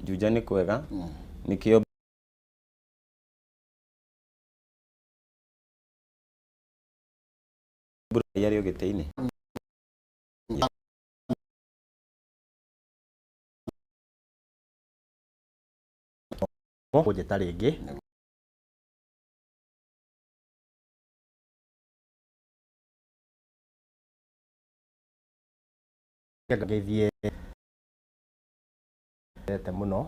Juja nĩ kwega nĩkĩo mbura yarĩ o gĩtĩ-inĩ. Kũnjĩta rĩngĩ. Ngeithie endete mũno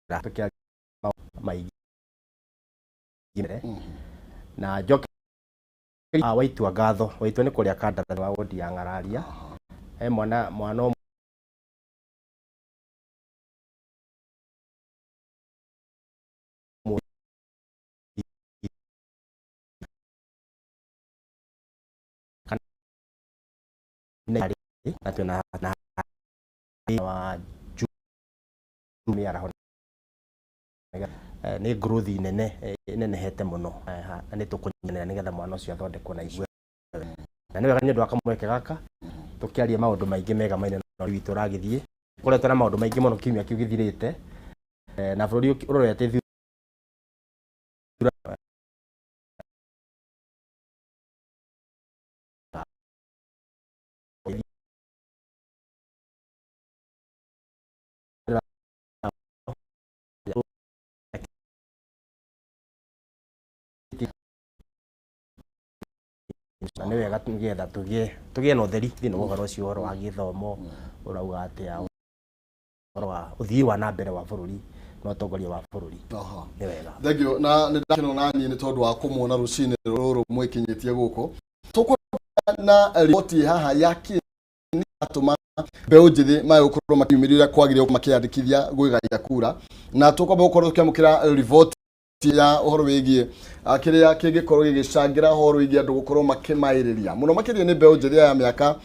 na tũkĩaria maingĩ na njoke Waitua ngatho. Waitua nĩ kũrĩa kandarathi wa wodi ya Ng'araria. He mwana mwana ũmwe na twĩna na wa mĩaraho nĩ growth nene ĩnenehete mũno na nĩ tũkũnyitanĩra nĩgetha mwana ũcio athondekwo na igue na nĩ wega nĩ ũndũ wa kamweke gaka tũkĩarie maũndũ maingĩ mega maine na witũ ũragĩthiĩ koretwo na maũndũ maingĩ mũno kiumia kĩu gĩthirĩte na bũrũri ũrorete ithurano. Na nĩ wega nĩgetha tũgĩe na ũtheri thĩinĩ wa ũhoro ũcio, ũhoro wa gĩthomo ũrauga atĩa, ũhoro wa ũthii wa na mbere wa bũrũri na ũtongoria wa bũrũri. Nĩ wega. Thank you, na nĩ ndakena na niĩ nĩ tondũ wa kũmuona rũcinĩ rũrũ mwĩkinyĩtie gũkũ. Tũkwambia na riboti haha ya kĩ atũma mbeũ njĩthĩ mage gũkorwo makiumĩria ũrĩa kwagĩrĩire makĩyandĩkithia gwĩgaia kura, na tũkwamba gũkorwo tũkĩamũkĩra riboti ya ũhoro wĩgiĩ kĩrĩa kĩngĩkorwo gĩgĩcangĩra ũhoro wĩgiĩ andũ gũkorwo makĩmaĩrĩria mũno makĩria nĩ mbeũ njĩthĩ ya mĩaka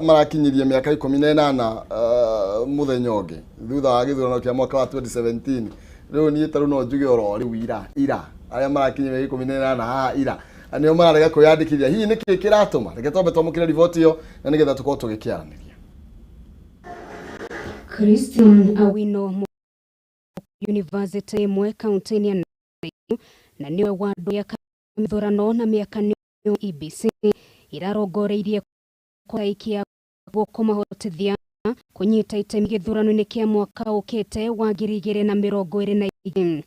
marakinyirie mĩaka 18 mũthenya ũngĩ thutha wa gĩthurano kĩa mwaka wa 2017. Rĩu niĩ ta rĩu no njuge oro rĩu ira ira arĩa marakinyia mĩaka 18 haha ira nĩo mararega kwĩyandĩkithia. Hihi nĩkĩ kĩratũma? Reke twambe twamũkĩre riboti ĩyo na nĩgetha tũkorwo tũgĩkĩaranĩria. Christian Awino University ĩmwe kaunti-inĩ ya Nakuru na nĩwe wa andũ mĩthurano na mĩaka nĩ IEBC irarongoreirie kwaikia kũmahotithia kũnyita itemi gĩthurano-inĩ kĩa mwaka ũkĩte wa 2022.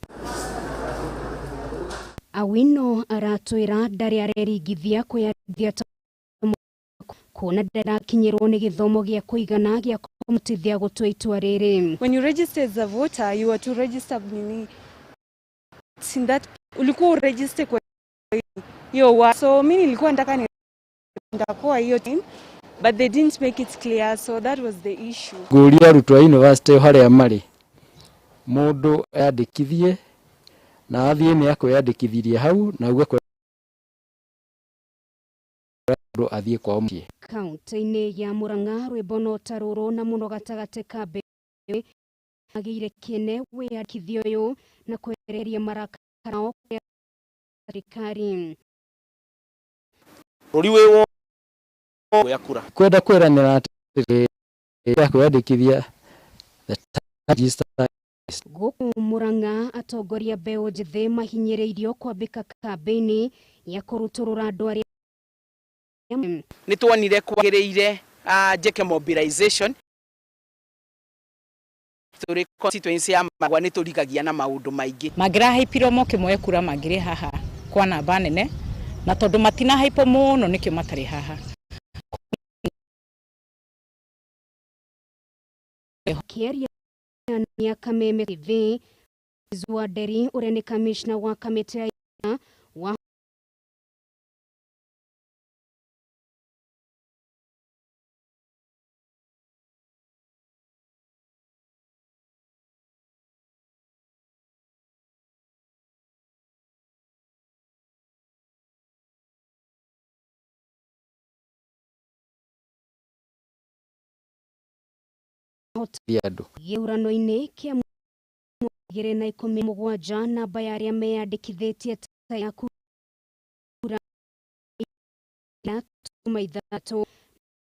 Awino aratwĩra ndarĩ areringithia kwĩyandĩkithia ta kuona ndarakinyĩrwo nĩ gĩthomo gĩa kũigana gĩa kũmũteithia gũtua itua rĩrĩ. When you register as a voter, you are to register nini in that ulikuwa uregister kwa hiyo wa so mi nilikuwa nataka ni ndakuwa hiyo time, but they didn't make it clear, so that was the issue. Ngũria arutwo a university harĩa marĩ, mũndũ eyandĩkithie na athiĩ nĩ akwĩyandĩkithirie hau na auge kwĩ mũndũ athiĩ kwao mũciĩ. Kaunti-inĩ ya Murang'a rwĩmbo no ta rũrũ na mũno gatagatĩ ka mbeũ agĩire kĩene wĩyandĩkithia ũyũ na kwereria marakara mao kũrĩ thirikari. Bũrũri wĩ woya kura. Kwenda kwĩranĩra atĩ ya kwĩyandĩkithia the register. Gũkũ Murang'a atongoria mbeũ njĩthĩ mahinyĩrĩirio kwambĩka kambĩini ya kũrutũrũra andũ arĩa Nĩ tuonire kwagĩrĩire njĩke mobilization tũrĩ constituency ya Maragwa nĩ tũrigagia na maũndũ maingĩ. Mangĩrahaipirwo moke moe kura mangĩrĩ haha kwa namba nene, na tondũ matinahaipwo mũno nĩkĩo matarĩ haha. Kĩaria ya Kameme TV Wanderi ũrĩa nĩ kamishna wa kamĩtĩ ya wa andũ gĩthurano-inĩ kĩa 2017 namba ya arĩa meyandĩkithĩtie ta ya kura tuma ithatũ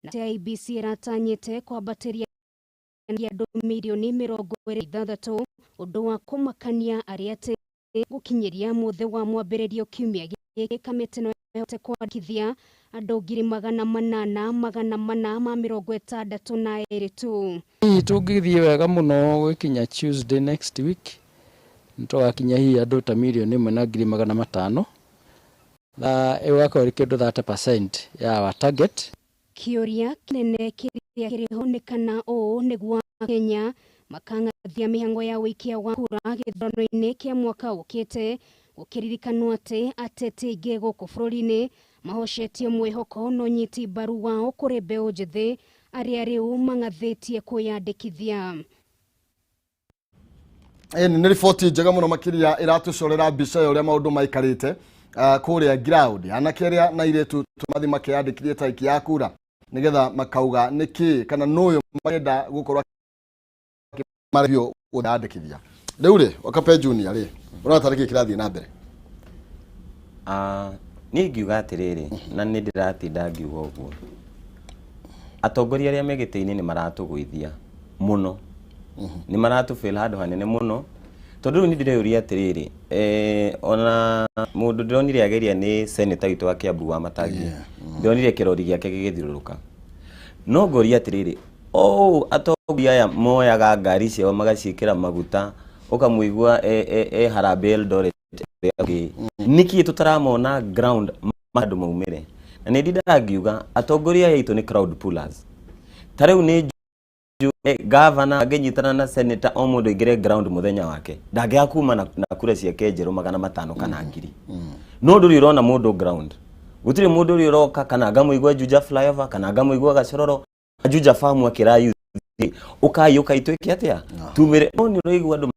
na IEBC ĩratanyĩte kwambatĩria. Andũ mirioni 26. Ũndũ wa kũmakania arĩ atĩ gũkinyĩria mũthĩ wa mwambĩrĩrio kiumia gĩkĩ, kamĩtĩ no ĩhote kwandĩkithia andũ 400,462 tu. Hihi tũngĩthiĩ wega mũno gũgĩkinya Tuesday next week, nĩtũgakinya hihi andũ ta 1,500,000, na ĩgakorwo ĩrĩ kĩndũ 30% ya our target. Kĩũria kĩnene kĩrĩa kĩrĩ ho nĩ kana ũũ nĩguo Kenya makang'athia mĩhang'o ya ũikia wa kura gĩthurano-inĩ kĩa mwaka ũkĩte, gũkĩririkanwo atĩ ateti aingĩ gũkũ bũrũri-inĩ mahocetio mwĩhoko na ũnyiti mbaru wao kũrĩ mbeũ njĩthĩ arĩa rĩu mang'athĩtie kwĩyandĩkithia. Ĩni nĩ riboti njega mũno makĩria, ĩratũcorera mbica ya ũrĩa maũndũ maikarĩte kũrĩa ground. Anake arĩa na airĩtu tũmathi makeyandĩkithie tarĩki ya kura nĩgetha makauga nĩkĩ kana nũyũ marenda gũkorwo marĩhio gũyandĩkithia. Rĩu rĩ, Wakape Junior rĩ, ũrona tarĩ kĩ kĩrathiĩ na mbere? Niĩ ngiuga atĩrĩrĩ, na nĩ ndĩratinda ngiuga ũguo, atongoria arĩa me gĩtĩ-inĩ nĩ maratũgũithia mũno, nĩ maratũfail handũ hanene mũno, tondũ rĩu nĩ ndĩreyũria atĩrĩrĩ, ona mũndũ ndĩronire ageria nĩ senator witũ wa Kiambu wa Matangi, ndĩronire kĩrori gĩake gĩgĩthiũrũrũka. No ngoria atĩrĩrĩ, o atongoria aya moyaga ngari ciao magaciĩkĩra maguta, ũkamũigua e harambee Eldoret, nĩkĩ tũtaramona ground andũ maumĩre? Na nĩ ndindaga ngiuga atongoria aya aitũ nĩ crowd pullers. Ta rĩu nĩ gavana angĩnyitana na senator, o mũndũ aingĩre ground mũthenya wake, ndangĩaga kuma na kura ciake njerũ 500 kana 1,000. No ndũrĩ ũrona mũndũ ground, gũtirĩ mũndũ ũrĩ ũroka, kana ngamũigua Juja flyover, kana ngamũigua Gacororo Juja farm akĩra youth ũkai ũkai twĩke atĩa tumĩre. No nĩ ũraigua andũ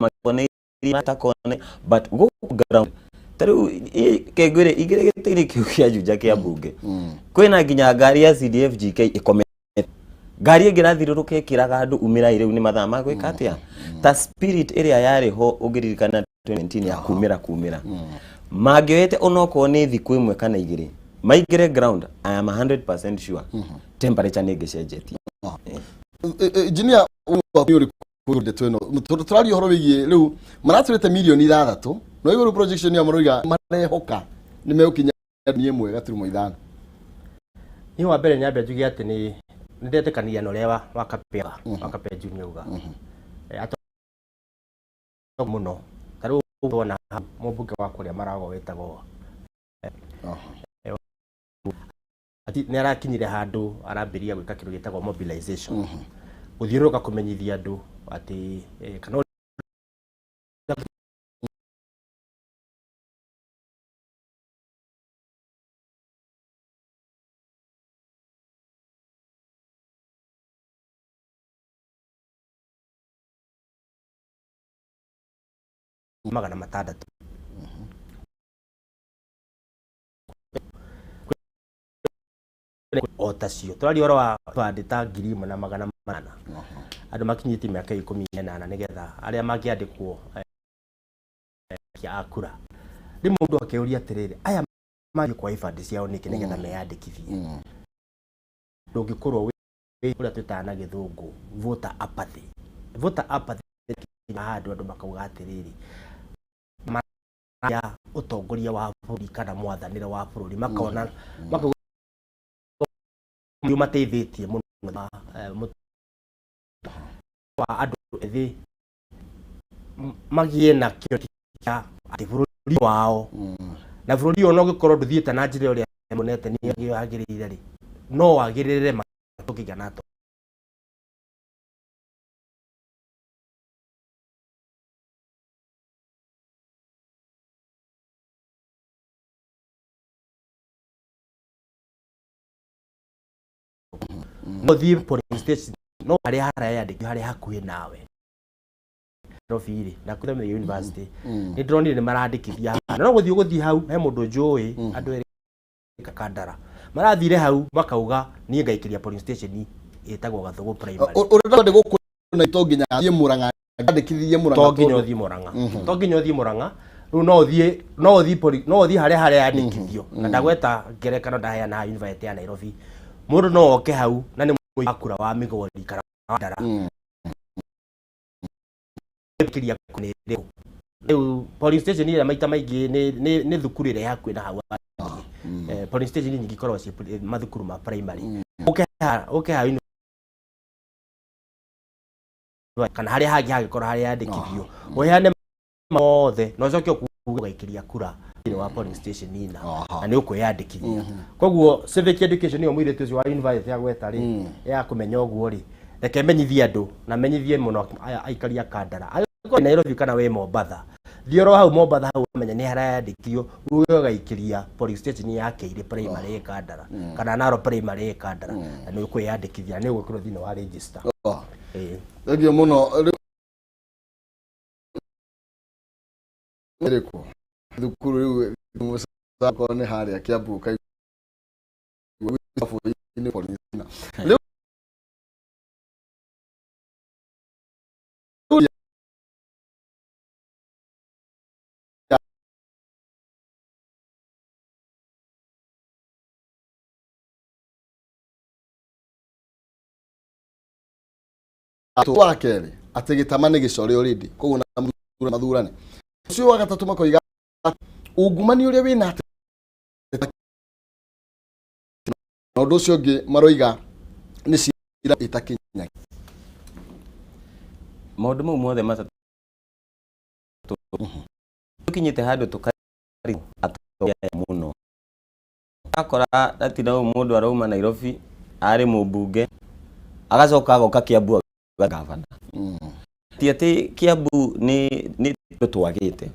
makone matakone, but gũkũ ground ta rĩu kengwĩre ingĩre gĩtĩ-inĩ kĩu kĩa Juja kĩa mbunge, kwĩna nginya ngari ya CDF GK ĩkomete, ngari ĩngĩ ĩrathiũrũrũka ĩkĩraga andũ umĩrai, rĩu nĩ mathaa ma gwĩka atĩa. Ta spirit ĩrĩa yarĩ ho ũngĩririkana 2019 ya kumĩra kumĩra, mangĩoete onokorwo nĩ thikũ ĩmwe kana igĩrĩ maingĩre ground, I am 100% sure temperature nĩ ĩngĩcenjetie. Engineer, nĩ ũrĩkũ ndeto ĩno, tondũ tũraria ũhoro wĩgiĩ rĩu maratũrĩte 6 million, no igũrũ projection ya maroiga marehoka nĩ megũkinya 1.5? Niĩ wa mbere nyambe njuge atĩ nĩ ndetĩkania na ũrĩa wa Kape Junior uga. Mũno ta rĩu wona mũmbunge wa kũrĩa Maragwa wĩtagwo nĩ arakinyire handũ arambĩrĩria gwĩka kĩndũ gĩtagwo mobilization, gũthiũrũrũka kũmenyithia andũ atĩ kana 600 o tacio. Tũraria ũhoro wa ibandĩ ta 1,800, andũ makinyĩtie mĩaka 18, nĩgetha arĩa mangĩandĩkwo a kura. Rĩ mũndũ akĩũria atĩrĩrĩ, aya mathiĩ kwa ibandĩ ciao nĩkĩ nĩgetha meyandĩkithie? Ndũngĩkorwo wĩ ũrĩa twĩtaga na gĩthũngũ voter apathy. Voter apathy kinya handũ andũ makauga atĩrĩrĩ, ya ũtongoria wa bũrũri kana mwathanĩre wa bũrũri, makona makauga mateithĩtie mũno wa andũ ethĩ magĩe na kĩo kĩa atĩ bũrũri wao, na bũrũri ũyũ ona ũngĩkorwo ndũthiĩte na njĩra ĩrĩa monete nĩ yagĩrĩire rĩ, no wagĩrĩre tũkĩgĩa na no thiĩ polling station, no harĩa harayandĩkio harĩa hakuhĩ nawe. Nairobi rĩ, na kũthomithia university nĩ ndĩronire nĩ marandĩkithia, na no gũthiĩ ũgũthiĩ hau he mũndũ njũĩ, andũ erĩ Kandara marathire hau makauga niĩ ngaikĩria polling station ĩtagwo Gathugu Primary. Ũrenda ndĩ gũkũ na to nginya thiĩ Murang'a andĩkithie Murang'a? To nginya ũthiĩ Murang'a, to nginya ũthiĩ Murang'a. Rĩu no ũthiĩ harĩa harĩa yandĩkithio, na ndagweta ngerekano ndaheana haha, University ya Nairobi, mũndũ no oke hau na nĩ mũikia wa kura wa Migori kana Ndara kiria nĩ ĩrĩkũ rĩu polling station ĩrĩa maita maingĩ nĩ thukuru ĩrĩa hakuhĩ na hau. Polling station nyingĩ ikoragwo ciĩ mathukuru ma primary. Ũke haha kana harĩa hangĩ hangĩkorwo harĩa yandĩkithio, ũheane mothe na ũcoke ũkuge ũgaikĩria kura thĩinĩ wa polling station ina na nĩ ũkwĩyandĩkithia. Koguo civic education ĩyo mũirĩtu ũcio wa university agweta rĩ, ya kũmenya ũguo rĩ, reke menyithie andũ na menyithie mũno aya aikari a Kandara. Angĩkorwo wĩ Nairobi kana wĩ Mombatha, thiĩ oro hau Mombatha hau ũmenye nĩ harayandĩkithio, uge ũgaikĩria polling station ya Keirĩ primary ĩ Kandara kana Naro primary ĩ Kandara, na nĩ ũkwĩyandĩkithia na nĩ ũgwĩkĩrwo thĩinĩ wa register. Ĩĩ. Thengiũ mũno. Rĩu ĩrĩkũ thukuru rĩu mũcako nĩ harĩa Kiambu kaigua bũrũri-inĩ rĩu. Wa kerĩ atĩ gĩtama nĩ gĩcore already, koguo na mathurane. Ũcio wa gatatũ makoiga ungumania ũrĩa wĩna atĩ na ũndũ ũcio ũngĩ maroiga nĩ cira ĩtakinya. Maũndũ mau mothe matatũ tũkinyĩte handũ tũkari atongoria aya mũno. Akora atina ũyũ mũndũ arauma Nairobi arĩ mũmbunge, agacoka agoka Kiambu gavana. Ti atĩ Kiambu nĩ twagĩte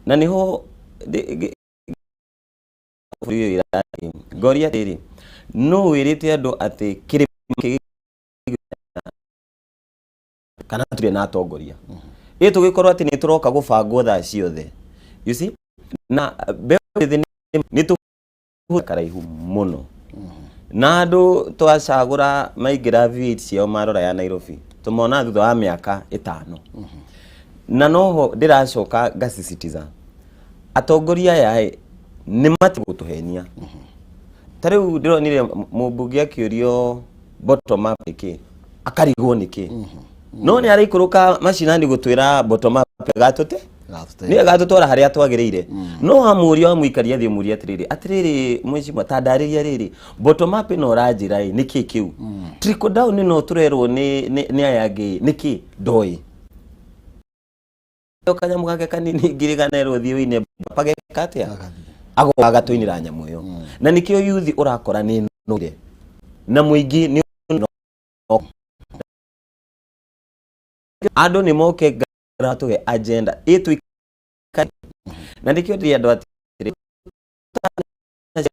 na nĩho bũrũri ũyũ ĩrathiĩ. Ngoria atĩrĩ, nũ wĩrĩte andũ atĩ kĩrĩma kana tũtirĩ na atongoria? Ĩ tũgĩkorwo atĩ nĩ tũroka gũbangwo thaa ciothe, you see, na mbeũ njĩthĩ nĩ tũhũthĩra karaihu mũno na andũ twacagũra maingĩra V8 ciao marora ya Nairobi, tũmona thutha wa mĩaka 5. Na noho ndĩracoka ngasisitiza atongoria aya ĩ nĩ matigũtũhenia. Ta rĩu ndĩronire mũmbunge akĩũrio bottom up nĩkĩ, akarigwo nĩkĩ, no nĩ araikũrũka macinani gũtwĩra bottom up gatũte nĩ gatũtwara harĩa twagĩrĩire. No wamũria, wamũikaria thĩ, ũmũrie atĩrĩrĩ, atĩrĩrĩ mheshimiwa, ta ndarĩria rĩrĩ bottom up ĩno ũranjĩra ĩ nĩkĩ kĩu, trickle down ĩno tũrerwo nĩ aya angĩ nĩkĩ, ndoĩ. Kanyamũ gake kanini ngiri ganerwo thiĩ ũine pageka atĩa, agoka agatũinĩra nyamũ ĩyo. Na nĩkĩo yuthi ũrakora nĩ nũire na mũingĩ nĩ andũ nĩ moke ngatũhe agenda ĩtũika. Na nĩkĩo ndĩ andũ atĩrĩ, that is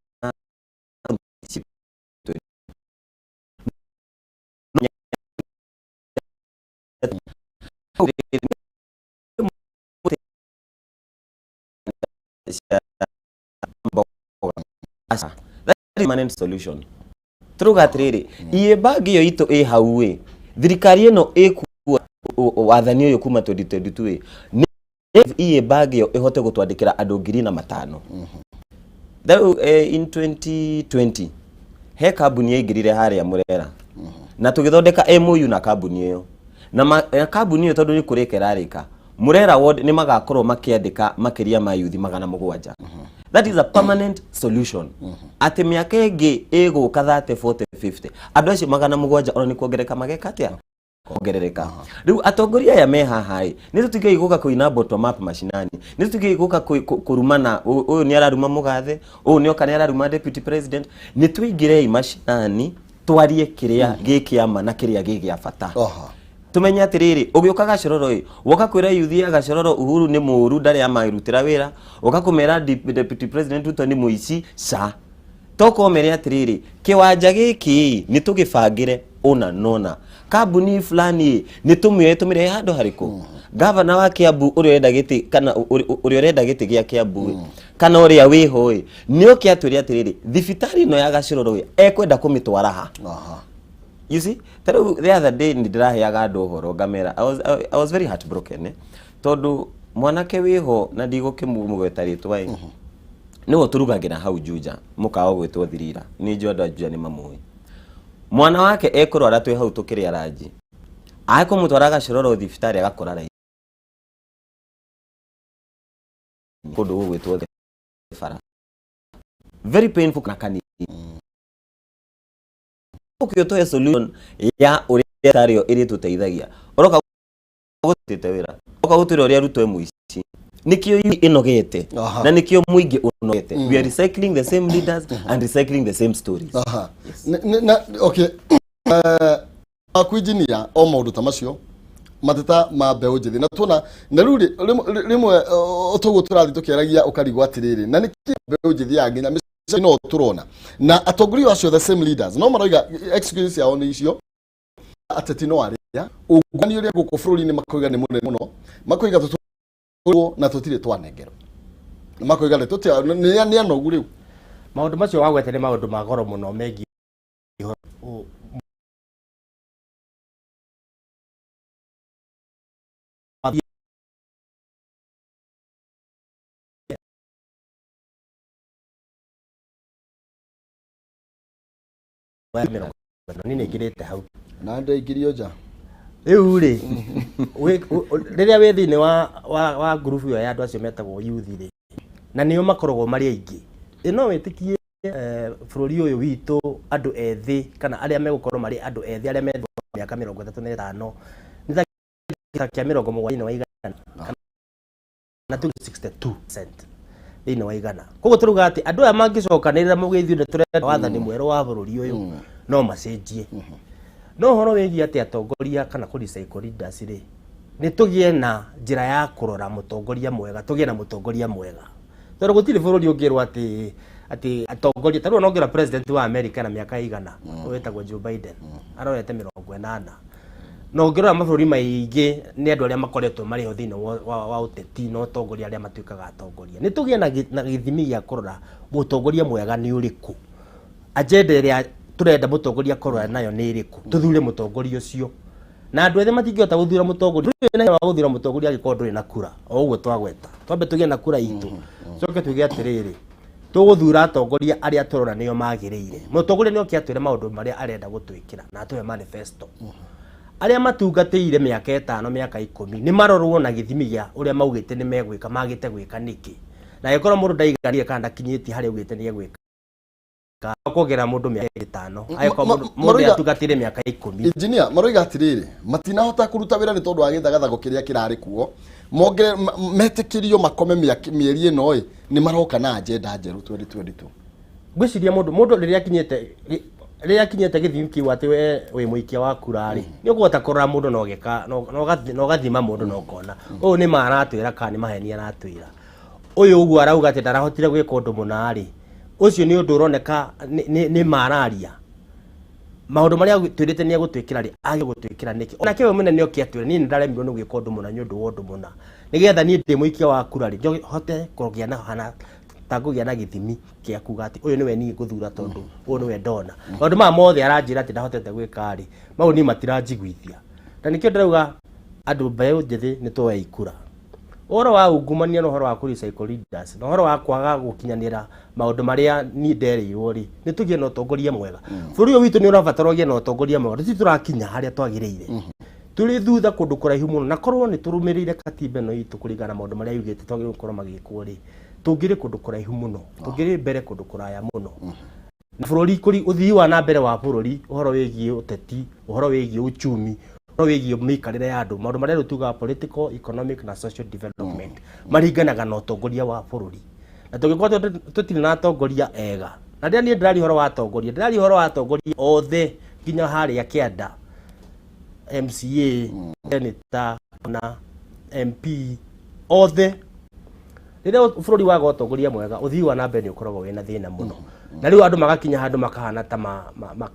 permanent solution. Turuga atĩrĩrĩ, iĩ bag ĩyo itũ ĩ hau ĩ thirikari ĩno ĩkua wathani ũyũ kuma 2022 ĩ nĩ iĩ bag ĩyo ĩhote gũtwandĩkĩra andũ 5,000. Rĩu in 2020 he kambuni yaingĩrire harĩa Murera na tũgĩthondeka MOU na kambuni ĩyo na kambuni ĩyo, tondũ nĩ kũrĩka ĩrarĩka Murera ward, nĩ magakorwo makĩandĩka makĩria ma yuthi 700. That is a permanent solution, atĩ mĩaka ĩngĩ ĩgũka 30, 40, 50, andũ acio 700 ona nĩ kuongereka mageka atĩa, kuongerereka. Rĩu atongoria aya me haha ĩ nĩ tũtigei gũka kũina bottom up macinani, nĩ tũtigei gũka kũrumana, ũyũ nĩ araruma mũgathe, ũyũ nĩ oka nĩ araruma deputy president. Nĩ tũingĩrei macinani twarie kĩrĩa gĩ kĩama na kĩrĩa gĩ gĩa bata. Tumenye atĩrĩrĩ, ũgĩũka Gacororo ĩ woka kwĩra yuthi ya Gacororo Uhuru nĩ mũũru, ndarĩ amarutĩra wĩra, woka kũmera deputy president Ruto nĩ mũici, ca tokorwo mere atĩrĩrĩ, kĩwanja gĩkĩ nĩ tũgĩbangĩre ũna nona, kambuni fulani nĩ tũmĩoe tũmĩrehe handũ harĩkũ, gavana wa Kiambu ũrĩa ũrenda gĩtĩ kana ũrĩa ũrenda gĩtĩ gĩa Kiambu ĩ, kana ũrĩa wĩho ĩ nĩ oke atwĩre atĩrĩrĩ, thibitarĩ ĩno ya Gacororo ĩ ekwenda kũmĩtwara ha. You see, ta rĩu the other day nĩ ndĩraheaga andũ ũhoro ngamera I was very heartbroken, eh? Tondũ mwanake wĩho na ndigũkĩmũgweta rĩtwa ĩ nĩwe ũtũrugagĩra hau Juja, mũkawa gwĩtwo Thirira, nĩ njũĩ andũ a Juja nĩ mamũĩ. Mwana wake ekũrwara twĩ hau tũkĩrĩa ranji, akũmũtwara agacirorwo thibitarĩ agakora raini kũndũ gũgwĩtwo bara, very painful na kanini ũkĩ ũtũhe solution ya ũrĩa thibitarĩ ĩyo ĩrĩtũteithagia. Ũroka gũtĩte wĩra, ũroka gũtwĩra ũrĩa Ruto e mũici. Nĩkĩo ĩnogete na nĩkĩo mũingĩ ũnogete. We are recycling the same leaders and recycling the same stories. Aha. Na okay, aku engineer, o maũndũ ta macio mateta ma mbeũ njĩthĩ na tuona na rĩu rĩ- rĩmwe toguo tũrathiĩ tũkĩaragia ũkarigwo atĩrĩrĩ, na nĩkĩ mbeũ njĩthĩ ya nginya mĩciĩ no tũrona na atongoria acio, the same leaders, no maroiga excuses ciao nĩ icio, ateti no arĩa ungumania ũrĩa gũkũ bũrũri-inĩ makoiga nĩ mũnene mũno, makoiga tũtũrwo na tũtirĩ twanengerwo, makoiga nĩ tũtia nĩ anogu rĩu. Maũndũ macio wagwete nĩ maũndũ ma goro mũno megiĩ 50 niĩ nĩngĩrĩte hau. Na ndaingĩrio nja. Rĩu rĩ, rĩrĩa wĩ thĩinĩ wa ngurubu ĩyo ya andũ acio metagwo youth rĩ, na nĩo makoragwo marĩ aingĩ, ĩ no wĩtĩkie bũrũri ũyũ witũ andũ ethĩ kana arĩa megũkorwo marĩ andũ ethĩ arĩa me mĩaka 35 nĩ ta kĩa 70 thĩinĩ wa igana kana tuge 62% thĩinĩ wa igana. Koguo tũrauga atĩ andũ aya mangĩcokanĩrĩra mauge ithuĩ nĩ tũrenda wathani mwerũ wa bũrũri ũyũ, no macenjie. No ũhoro wĩgiĩ atĩ atongoria kana kũ recycle leaders rĩ, nĩ tũgĩe na njĩra ya kũrora mũtongoria mwega, tũgĩe na mũtongoria mwega, tondũ gũtirĩ bũrũri ũngĩrwo atĩ atongoria ta rĩu ona ũngĩrora president wa America na mĩaka 100 wĩtagwo Joe Biden arorete 80, na ũngĩrora mabũrũri maingĩ nĩ andũ arĩa makoretwo marĩ ho thĩinĩ wa ũteti na ũtongoria arĩa matuĩkaga atongoria. Nĩ tũgĩe na gĩthimi gĩa kũrora mũtongoria mwega nĩ ũrĩkũ, agenda ĩrĩa tũrenda mũtongoria akorwo nayo nĩ ĩrĩkũ, tũthure mũtongoria ũcio. Na andũ ethĩ matingĩhota gũthura mũtongoria, ndũrĩ na hinya wa gũthura mũtongoria angĩkorwo ndũrĩ na kura. O ũguo twagweta, twambe tũgĩe na kura itũ, coke tuge atĩrĩrĩ, tũgũthura atongoria arĩa tũrona nĩo magĩrĩire. Mũtongoria nĩ oke atwĩre maũndũ marĩa arenda gũtwĩkĩra na atũhe manifesto. Arĩa matungatĩire mĩaka 5, mĩaka 10, nĩ marorwo na gĩthimi gĩa ũrĩa maugĩte nĩ megwĩka, magĩte gwĩka nĩkĩ, na angĩkorwo mũndũ ndaiganire kana ndakinyĩtie harĩa augĩte nĩ egwĩka, kuongerera mũndũ mĩaka 5 angĩkorwo mũndũ atungatĩire mĩaka 10. Engineer, maroiga atĩrĩrĩ, matinahota kũruta wĩra nĩ tondũ wa gĩthagathago kĩrĩa kĩrarĩ kuo. Mongere metĩkĩrio makome mĩeri ĩno ĩ nĩ maroka na agenda njerũ 2022. Ngwĩciria mũndũ rĩrĩa akinyĩte gĩthimi kĩu atĩ we wĩ mũikia wa kura rĩ, nĩ ũkũhota kũrora mũndũ na ũgeka na ũgathima mũndũ na ũkona ũyũ nĩ ma aratwĩra kana nĩ maheni aratwĩra. Ũyũ ũguo arauga atĩ ndarahotire gwĩka ũndũ mũna rĩ, ũcio nĩ ũndũ ũroneka nĩ ma araria. Maũndũ marĩa twĩrĩte nĩ egũtwĩkĩra rĩ, age gũtwĩkĩra nĩkĩ? Onake we mwene nĩ oke atwĩre, niĩ nĩ ndaremirwo nĩ gwĩka ũndũ mũna nĩ ũndũ wa ũndũ mũna, nĩgetha niĩ ndĩ mũikia wa kura rĩ, hote kũgĩa na hana ta ngũgĩa na gĩthimi gĩa kuga atĩ ũyũ nĩwe niĩ ngũthura tondũ ũyũ nĩwe ndona. Maũndũ maya mothe aranjĩra atĩ ndahotete gwĩka rĩ, mau niĩ matiranjiguithia. Na nĩkĩo ndĩrauga andũ mbeũ njĩthĩ nĩ tuoei kura. Ũhoro wa ungumania na ũhoro wa kũ recycle leaders na ũhoro wa kwaga gũkinyanĩra maũndũ marĩa niĩ nderĩirwo rĩ, nĩ tũgĩe na ũtongoria mwega. Bũrũri ũyũ witũ nĩ ũrabatara ũgĩe na ũtongoria mwega. Tũtirĩ tũrakinya harĩa twagĩrĩire, tũrĩ thutha kũndũ kũraihu mũno, na korwo nĩ tũrũmĩrĩire katiba ĩno itũ kũringana na maũndũ marĩa yugĩte twagĩrĩirwo gũkorwo magĩkwo rĩ, tũngĩrĩ kũndũ kũraihu mũno, tũngĩrĩ mbere kũndũ kũraya mũno. Na bũrũri kũri ũthii wa na mbere wa bũrũri, ũhoro wĩgiĩ ũteti, ũhoro wĩgiĩ uchumi, ũhoro wĩgiĩ mĩikarĩre ya andũ, maũndũ marĩa rĩu tugaga political, economic na social development maringanaga na ũtongoria wa bũrũri. Na tũngĩkorwo tũtirĩ na atongoria ega, na rĩrĩa niĩ ndĩraria ũhoro wa atongoria, ndĩraria ũhoro wa atongoria othe nginya harĩa kĩanda, MCA, senator na MP othe. Rĩrĩa bũrũri waga ũtongoria mwega, ũthii wa na mbere nĩ ũkoragwo wĩna thĩna mũno, na rĩu andũ magakinya handũ makahana ta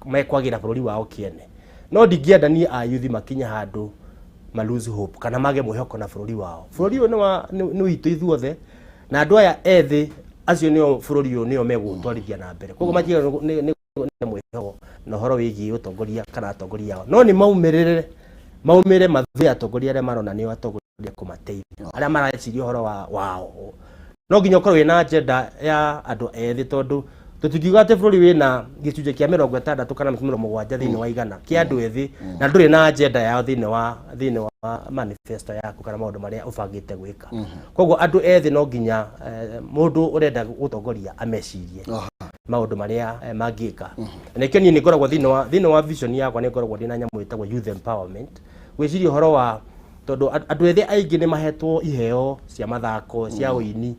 mekwagĩra bũrũri wao kĩene. No ndingĩenda niĩ a youth makinye handũ ma lose hope kana mage mwĩhoko na bũrũri wao. Bũrũri ũyũ nĩ witũ ithuothe, na andũ aya ethĩ acio nĩo bũrũri ũyũ nĩo megũtwarithia na mbere. Koguo matigĩrĩrwo nĩ mwĩhoko na ũhoro wĩgiĩ ũtongoria kana atongoria ao, no nĩ maumĩrĩre maumĩre mathure atongoria arĩa marona nĩo atongoria kũmateithia, arĩa mareciria ũhoro wao. No nginya ũkorwo wĩna agenda ya andũ ethĩ, tondũ Tũtingiuga atĩ bũrũri wĩna gĩcunjĩ kĩa 60 kana 70 thĩinĩ wa igana kĩa andũ ethĩ na ndũrĩ na agenda yao thĩinĩ wa manifesto yaku kana maũndũ marĩa ũbangĩte gwĩka. Koguo andũ ethĩ no nginya mũndũ ũrenda gũtongoria amecirie maũndũ marĩa mangĩka. Na nĩkĩo niĩ nĩ ngoragwo thĩinĩ wa vision yakwa, nĩ ngoragwo ndĩ na nyamũ ĩtagwo youth empowerment, gwĩciria ũhoro wa tondũ andũ ethĩ aingĩ nĩ mahetwo iheo cia mathako, cia ũini,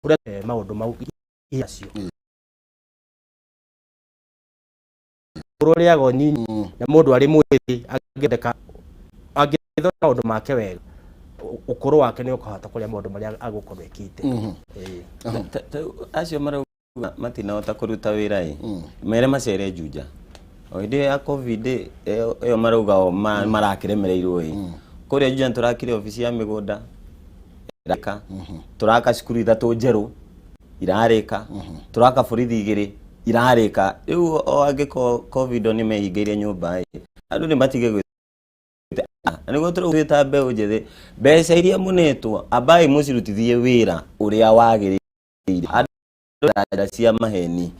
ũrĩa maũndũ mau acio ũrĩaga nyinyi na mũndũ arĩ mwĩthĩ angĩthondeka, angĩthondeka maũndũ make wega, ũkũrũ wake nĩ ũkahota kũrĩa maũndũ marĩa agũkorwo ekĩte. Ĩĩ. Acio marauga matinahota kũruta wĩra ĩ, mere macere Juja o hĩndĩ ĩyo ya COVID ĩyo ĩyo marauga o marakĩremereirwo ĩ. Kũrĩa Juja nĩtũrakire obici ya mĩgũnda ĩraka, tũraka cukuru ithatũ njerũ irarĩka, tũraka borithi igĩrĩ irarĩka. Rĩu o angĩkorwo COVID o nĩ mehingĩire nyũmba ĩ, andũ nĩ matige gwĩ na nĩguo tũrauga twĩ mbeũ njĩthĩ, mbeca iria mũnetwo ambai mũcirutithie wĩra ũrĩa wagĩrĩire. Andũ na njĩra cia maheni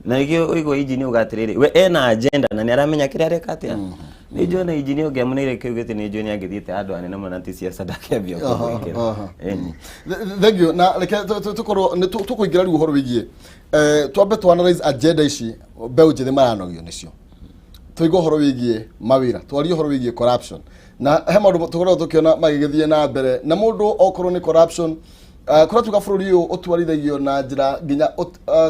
na nĩkĩo ũigua injinia uga atĩrĩrĩ, we ena agenda na nĩ aramenya kĩrĩa areka atĩa. Nĩ njũĩ na injinia ũngĩamũneire kĩu gĩtĩ, nĩ njũĩ nĩ angĩthiĩte handũ hanene mũno na ti ciaca ndakĩambia kũmwĩkĩra. Ĩni. Thank you. Na reke tũkorwo nĩ tũkũingĩra rĩu ũhoro wĩgiĩ twambe tu analyze agenda ici mbeũ njĩthĩ maranogio nĩcio. Tũigue ũhoro wĩgiĩ mawĩra, twarie ũhoro wĩgiĩ corruption, na he maũndũ tũkoragwo tũkĩona magĩgĩthiĩ na mbere na mũndũ okorwo nĩ corruption. Kũrĩa tuga bũrũri ũyũ ũtwarithagio na njĩra nginya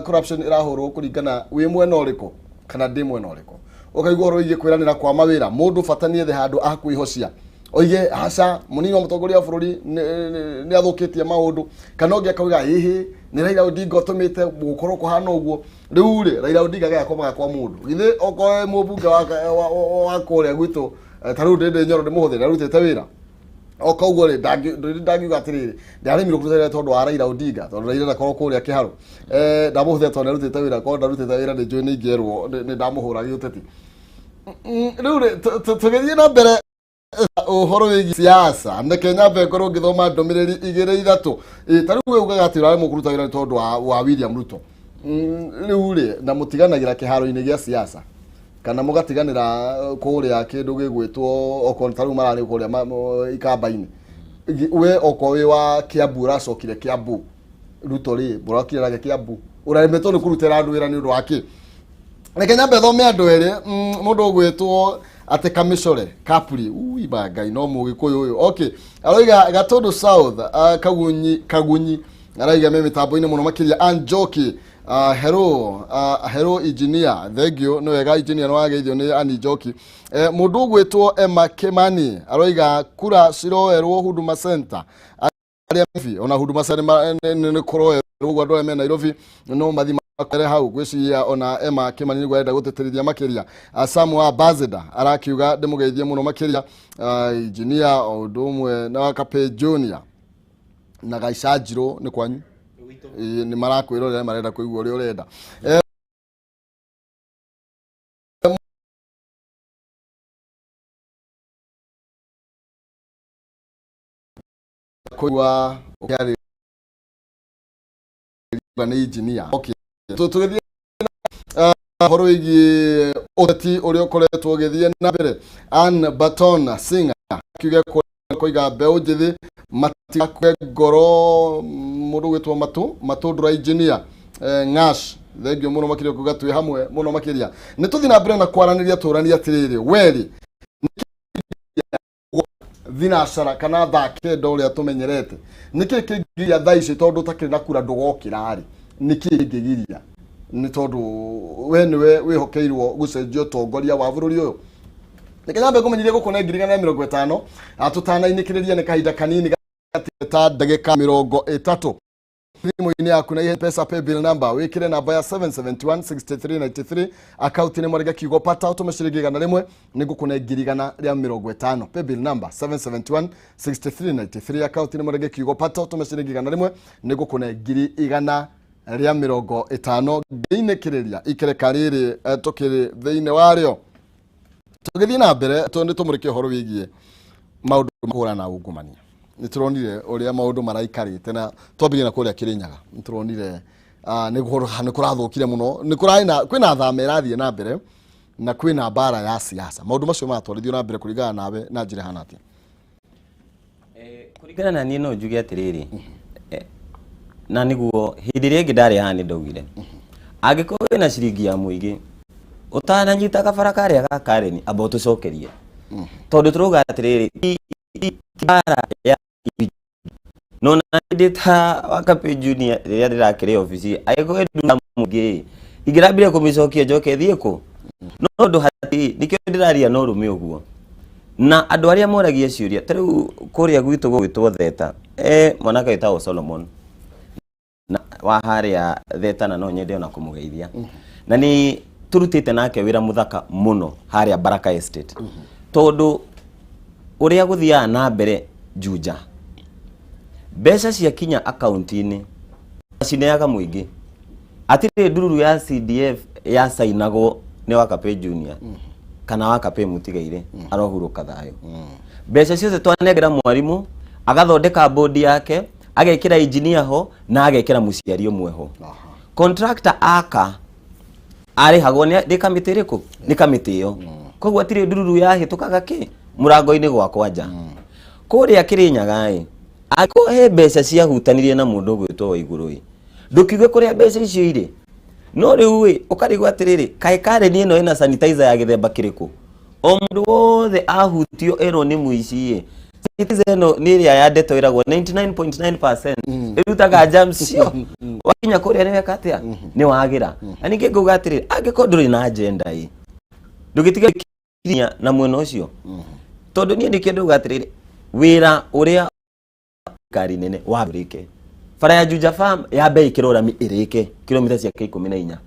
corruption ĩrahũrwo kũringana wĩ mwena ũrĩkũ kana ndĩ mwena ũrĩkũ. Ũkaigua ũhoro wĩgiĩ kwĩranĩra kwa mawĩra, mũndũ bata nĩ ethe handũ a kwĩhocia, oige aca mũnini wa mũtongoria wa bũrũri nĩ athũkĩtie maũndũ, kana ũngĩ akauga ĩhĩ nĩ Raila Odinga ũtũmĩte gũkorwo kũhana ũguo. Rĩu rĩ, Raila Odinga gagakomaga kwa mũndũ githĩ okorwo mũmbunge wa kũrĩa gwitũ, ta rĩu Ndĩndĩ Nyoro ndĩmũhũthĩre arutĩte wĩra o koguo rĩ, ndangiuga atĩrĩrĩ ndaremirwo kũruta wĩra tondũ wa Raila Odinga, tondũ Raila ndakorwo kũrĩa kĩharo, ndamũhũthĩra tondũ nĩarutĩte wĩra. Korwo ndarutĩte wĩra, nĩ njũĩ nĩ ingĩerwo nĩ ndamũhũra gĩũteti. Rĩu rĩ, tũgĩthiĩ na mbere ũhoro wĩgiĩ siasa, reke nyambe ngorwo ngĩthoma ndũmĩrĩri igĩrĩ ithatũ. Ta rĩu we ugaga atĩ ũraremwo kũruta wĩra nĩ tondũ wa William Ruto. Rĩu rĩ, na mũtiganagĩra kĩharo-inĩ gĩa siasa kana mũgatiganĩra kũrĩa kĩndũ gĩgwĩtwo okorwo ta rĩu mararĩ kũrĩa ikamba-inĩ. We okorwo wĩ wa Kiambu, ũracokire Kiambu, Ruto rĩ, mũrokire nake Kiambu, ũraremetwo nĩ kũrutĩra andũ wĩra nĩ ũndũ wa kĩ? Reke nyambe thome andũ erĩ. Mũndũ ũgwĩtwo atĩ Kamĩcore Kapuri, ui ba Ngai, no mũgĩkũyũ ũyũ, okay, aroiga Gatũndũ South, Kagunyi, Kagunyi araiga me mĩtambo-inĩ mũno makĩria. Anjoki, hello, hello engineer, thank you. Nĩ wega engineer, nĩ wageithio nĩ Ani Njoki. Mũndũ ũgwĩtwo Emma Kimani aroiga kura ciroerwo Huduma Center arĩa Nairobi, ona Huduma Center nĩ kũroerwo ũguo, andũ arĩa me Nairobi no mathi makore hau. Ngwĩciria ona Emma Kimani nĩguo arenda gũtĩtĩrithia makĩria. Sam wa Ambassador arakiuga ndĩmũgeithie mũno makĩria engineer, o ũndũ ũmwe na Kape Junior na Gaica Njirũ nĩ kwanyu. Ĩĩ, nĩ marakwĩrorera, marenda kũigua ũrĩa ũrenda. Kũigua ũkĩarĩria nĩ engineer. Okay, tũgĩthiĩ ũhoro wĩgiĩ ũteti ũrĩa ũkoretwo ũgĩthiĩ na mbere, Ann Baton Singer akiuga koiga mbeũ njĩthĩ matigakue ngoro. Mũndũ ũgwĩtwo Matũ Matũndũra engineer, Ng'ash, thengio mũno makĩria kuga twĩ hamwe mũno makĩria. Nĩ tũthiĩ na mbere na kwaranĩria, tũranie atĩrĩrĩ, werĩ thinacara kana thaa 9 ũrĩa tũmenyerete, nĩkĩ kĩngĩgiria thaa ici tondũ ũtakĩrĩ na kura ndũgokĩra rĩ? Nĩkĩ kĩngĩgiria? Nĩ tondũ we nĩwe wĩhokeirwo gũcenjia ũtongoria wa bũrũri ũyũ. Reke nyambe ngũmenyithie gũkũ nĩ 150,000 tũtanainĩkĩrĩria nĩ kahinda kanini ta ndagĩka 30. Thimũ-inĩ yaku na pesa paybill number wĩkĩre namba ya 7716393, akaunti nĩ mwarĩge kiugo pata, ũtũme ciringi 100, nĩ ngũkũne 150,000. Paybill number 7716393, akaunti nĩ mwarĩge kiugo pata, ũtũme ciringi 100, nĩ ngũkũne 150,000. Ngĩinĩkĩrĩria ikereka rĩrĩ, tũkĩrĩ thĩinĩ warĩo, tũgĩthiĩ na mbere nĩ tũmũrĩke ũhoro wĩgiĩ maũndũ ma kũhũrana na ungumania. Nĩ tũronire ũrĩa maũndũ maraikarĩte na twambĩrĩria na kũrĩa Kĩrĩnyaga, nĩ tũronire Nĩ kũrathũkire mũno, nĩ kũrarĩ na kwĩna thama ĩrathiĩ na mbere na kwĩna mbara ya siasa. Maũndũ macio maratwarithio na mbere kũringana nawe na njĩra ĩhana atĩa? Kũringana na niĩ no njuge atĩrĩrĩ, na nĩguo hĩndĩ ĩrĩa ĩngĩ ndarĩ haha nĩ ndaugire, angĩkorwo wĩna ciringi ya mũingĩ ũtananyita kabara karĩa ga Karen, amba ũtũcokerie, tondũ tũrauga atĩrĩrĩ, ti mbara ya no na ndĩ ta Wakapĩ Junior rĩrĩa ndĩrakĩrĩ obici, angĩkorwo nduna mũingĩ ingĩrambire kũmĩcokia njoke thiĩ kũ, no ũndũ hatirĩ. Nĩkĩo ndĩraria na ũrũme ũguo na andũ arĩa moragia ciũria. Ta rĩu kũrĩa gwitũ gũgwĩtwo Theta, mwanake wĩtagwo Solomon na wa harĩa Theta, na no nyende ona kũmũgeithia, na nĩ tũrutĩte nake wĩra mũthaka mũno harĩa Baraka Estate, tondũ ũrĩa gũthiaga na mbere Juja, mbeca ciakinya akaunti-inĩ cineaga mũingĩ. Atirĩ ndururu ya CDF yacainagwo nĩ Wakapĩ Junior kana Wakapĩ Mũtigaire arohurũka thayũ. Mbeca ciothe twanengera mwarimũ agathondeka bodi yake, agekĩra engineer ho na agekĩra mũciari ũmwe ho. Contractor aka arĩhagwo nĩ kamĩtĩ ĩrĩkũ? Nĩ kamĩtĩ ĩyo. Koguo atirĩ ndururu yahĩtũkaga kĩ mũrango-inĩ gwakwa nja kũrĩa Kĩrĩnyaga. Ĩ angĩkorwo he mbeca ciahutanirie na mũndũ ũgwĩtwo Waigũrũ, ĩ ndũkiuge kũrĩa mbeca icio irĩ. No rĩu ĩ ũkarigwo atĩrĩrĩ, kaĩ kareni ĩno ĩna sanitizer ya gĩthemba kĩrĩkũ? O mũndũ wothe ahutio erwo nĩ mũici. Ĩ sanitizer ĩno nĩ ĩrĩa ya ndeto ĩragwo 99.9% ĩrutaga germs cio. Wakinya kũrĩa nĩ weka atĩa? Nĩ wagĩra. Na ningĩ ngauga atĩrĩrĩ, angĩkorwo ndũrĩ na agenda, ĩ ndũgĩtige kinya na mwena ũcio, tondũ niĩ nĩkĩo ndauga atĩrĩrĩ, wĩra ũrĩa thirikari nene wambĩrĩke, bara ya Juja Farm yambe ĩkĩrwo rami ĩrĩke kilomita ciake 14.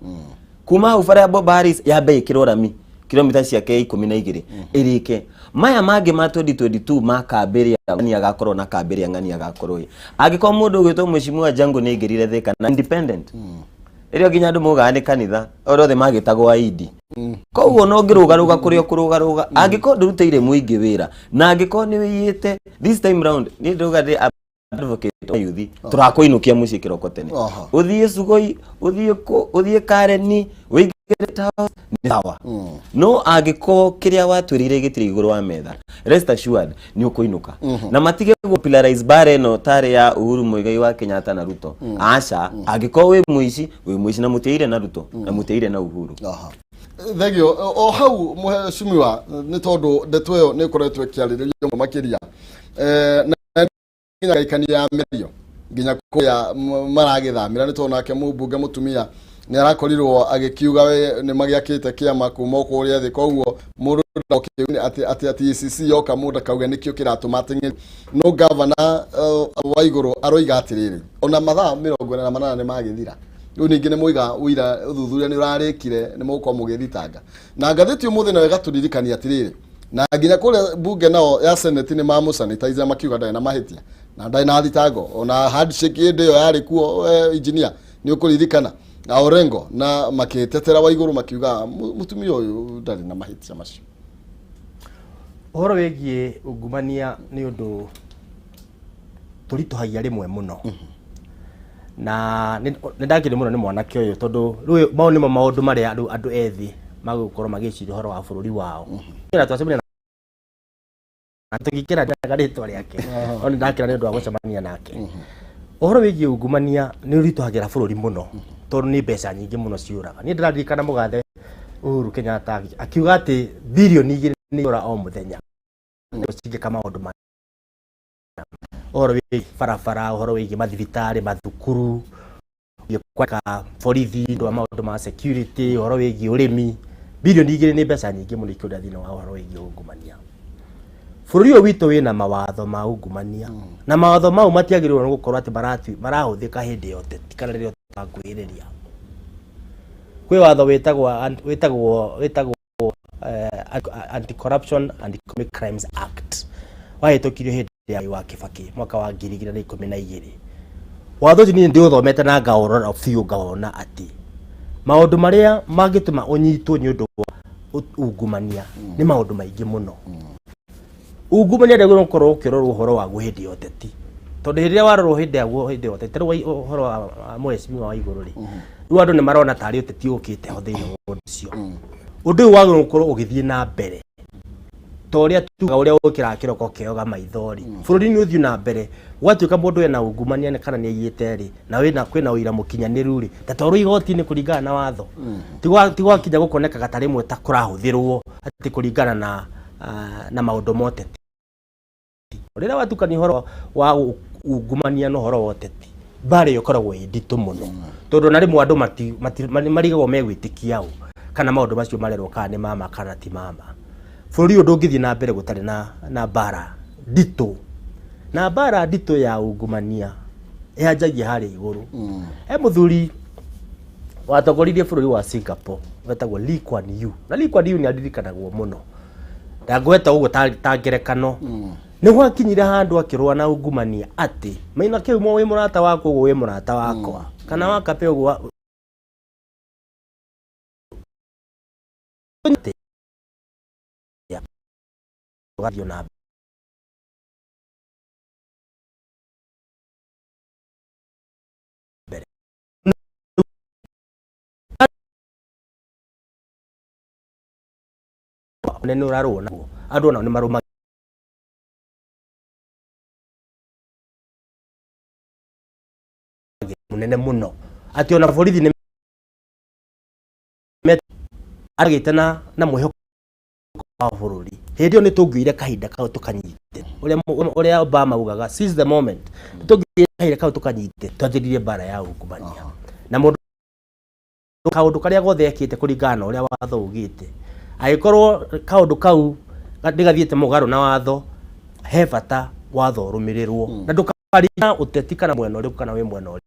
Kuma hau bara ya Bob Harris yambe ĩkĩrwo rami kilomita ciake 12 ĩrĩke. Maya mangĩ ma 2022 ma kambĩ ĩrĩa ng'ani agakorwo na kambĩ ĩrĩa ng'ani agakorwo ĩ angĩkorwo mũndũ ũgwĩtwo Mheshimiwa Jango nĩ aingĩrire Thika na independent ĩrĩa nginya andũ maugaga nĩ kanitha othe magĩtagwo aidi. Koguo no ngĩrũgarũga kũrĩa ũkũrũgarũga, angĩkorwo ndũrutĩire mũingĩ wĩra na angĩkorwo nĩ wĩiyĩte, this time round niĩ ndauga ndĩ advocate wa yuthi, tũrakũinũkia mũciĩ kĩroko tene. Ũthiĩ Sugoi, ũthiĩ kũ, ũthiĩ Kareni, ũingĩre town nĩ sawa, no angĩkorwo kĩrĩa watwĩrĩire gĩtirĩ igũrũ wa metha, rest assured nĩ ũkũinũka. Na matige gũ bara ĩno tarĩ ya Uhuru Muigai wa Kenyatta na Ruto. Aca, angĩkorwo wĩ mũici, wĩ mũici, na mũtiaire na Ruto na mũtiaire na Uhuru. Thegio o hau, mheshimiwa, nĩ tondũ ndeto ĩyo nĩ ĩkoretwo ĩkĩarĩrĩrio mũno makĩria, na nginya gaikania ya mĩario nginya kũrĩa maragĩthamĩra, nĩ tondũ nake mũmbunge mũtumia nĩ arakorirwo agĩkiuga we nĩ magĩakĩte kĩama kuma o kũrĩa thĩ. Koguo mũndũ ndokĩu atĩ ACC yoka mũndũ akauga nĩkĩo kĩratũma ateng'eri. No gavana wa igũrũ aroiga atĩrĩrĩ, ona mathaa 48 nĩ magĩthira rĩu, ningĩ nĩ mũiga ũira ũthuthuria nĩ ũrarĩkire, nĩ mũgũkorwo mũgĩthitanga. Na ngathĩti ũmũthĩ nayo ĩgatũririkania atĩrĩrĩ, na nginya kũrĩa mbunge nao ya senate nĩ mamũsanitize, makiuga ndarĩ na mahĩtia na ndarĩ na thitango. Ona handshake hĩndĩ ĩyo yarĩ kuo, engineer, nĩ ũkũririkana na Orengo na makĩtetera Waigũrũ, makiuga mũtumia ũyũ ndarĩ na mahĩtia macio. Ũhoro wĩgiĩ ungumania nĩ ũndũ tũritũhagia rĩmwe mũno, na nĩ ndakĩrĩ mũno nĩ mwanake ũyũ, tondũ rĩu mau nĩmo maũndũ marĩa rĩu andũ ethĩ magũkorwo magĩciria ũhoro wa bũrũri wao. Na twacemania na tũgĩkĩra rĩtwa rĩake, no nĩ ndakĩra nĩ ũndũ wa gũcemania nake. Ũhoro wĩgiĩ ungumania nĩ ũritũhagĩra bũrũri mũno, tondũ nĩ mbeca nyingĩ mũno ciũraga. Niĩ ndĩraririkana mũgathe Uhuru Kenyatta akiuga atĩ birioni 2 nĩ iũra o mũthenya cingĩka maũndũ ma ũhoro wĩgiĩ barabara, ũhoro wĩgiĩ mathibitarĩ, mathukuru, kwaka borithi, ũndũ wa maũndũ ma security, ũhoro wĩgiĩ ũrĩmi. Birioni 2 nĩ mbeca nyingĩ mũno ikĩũra thĩinĩ wa ũhoro wĩgiĩ ungumania. Bũrũri ũyũ witũ wĩna mawatho ma ungumania, na mawatho mau matiagĩrĩirwo nĩ gũkorwo atĩ marahũthĩka hĩndĩ ya ũteti kana rĩrĩa ũtangwĩrĩria. Kwĩ watho wĩtagwo Anti-Corruption and Economic Crimes Act, wahĩtũkirio hĩndĩ ya wa Kibaki mwaka wa 2012. Watho ũcio niĩ ndĩũthomete na ngaũrora biũ, ngawona atĩ maũndũ marĩa mangĩtũma ũnyitwo nĩ ũndũ wa ungumania nĩ maũndũ maingĩ mũno. Ungumania ndwagĩrĩirwo gũkorwo ũkĩrorwo ũhoro waguo hĩndĩ ya ũteti. Tondũ hĩndĩ ĩrĩa warorwo hĩndĩ yaguo hĩndĩ ya ũteti, rĩu ũhoro wa mheshimiwa wa igũrũ rĩ, rĩu andũ nĩ marona tarĩ ũteti ũkĩte ho thĩinĩ wa ũndũ ũcio. Ũndũ ũyũ wagĩrĩirwo gũkorwo ũgĩthiĩ na mbere ta ũrĩa tugaga ũrĩa ũkĩraga kĩroko kĩoga maitho rĩ, bũrũri nĩ ũthiĩ na mbere gwatuĩka mũndũ ena ungumania nĩ kana nĩ aiyĩte rĩ, na wĩna kwĩna ũira mũkinyanĩru rĩ, ta twarwo igoti-inĩ kũringana na watho. Ti gwakinya gũkonekaga ta rĩmwe ta kũrahũthĩrwo atĩ kũringana na na maũndũ ma ũteti. Rĩrĩa watukania ũhoro wa ungumania na ũhoro wa ũteti, mbara ĩyo ĩkoragwo ĩ nditũ mũno, tondũ ona rĩmwe andũ marigagwo megwĩtĩkia ũ kana maũndũ macio marerwo kana nĩ mama kana ti mama. Bũrũri ũyũ ndũngĩthiĩ na mbere gũtarĩ na mbara nditũ, na mbara nditũ ya ungumania yanjagia harĩa igũrũ. He mũthuri watongoririe bũrũri wa Singapore wetagwo Lee Kuan Yew, na Lee Kuan Yew nĩ aririkanagwo mũno. Ndangweta ũguo ta ngerekano. Nĩ gwakinyire handũ akĩrũa na ungumania atĩ maina kĩu wĩ mũrata wakwa ũguo wĩ mũrata wakwa, kana wakape ũguo ũgathiĩ na mbere. Nĩ ũrarũa naguo, andũ onao nĩ marũmagĩrĩra mũnene mũno atĩ ona borithi nĩ agĩte na mwĩhoko wa bũrũri. Hĩndĩ ĩyo nĩ tũngĩoire kahinda kau tũkanyite ũrĩa Obama ugaga, seize the moment. Nĩ tũngĩoire kahinda kau tũkanyite twanjĩrĩrie mbara ya ungumania na mũndũ kaũndũ karĩa gothe ekĩte kũringana na ũrĩa watho ugĩte. Angĩkorwo kaũndũ kau nĩ gathiĩte mũgarũ na watho, he bata watho ũrũmĩrĩrwo na ndũkaringa ũteti kana mwena ũrĩkũ kana wĩ mwena ũrĩkũ.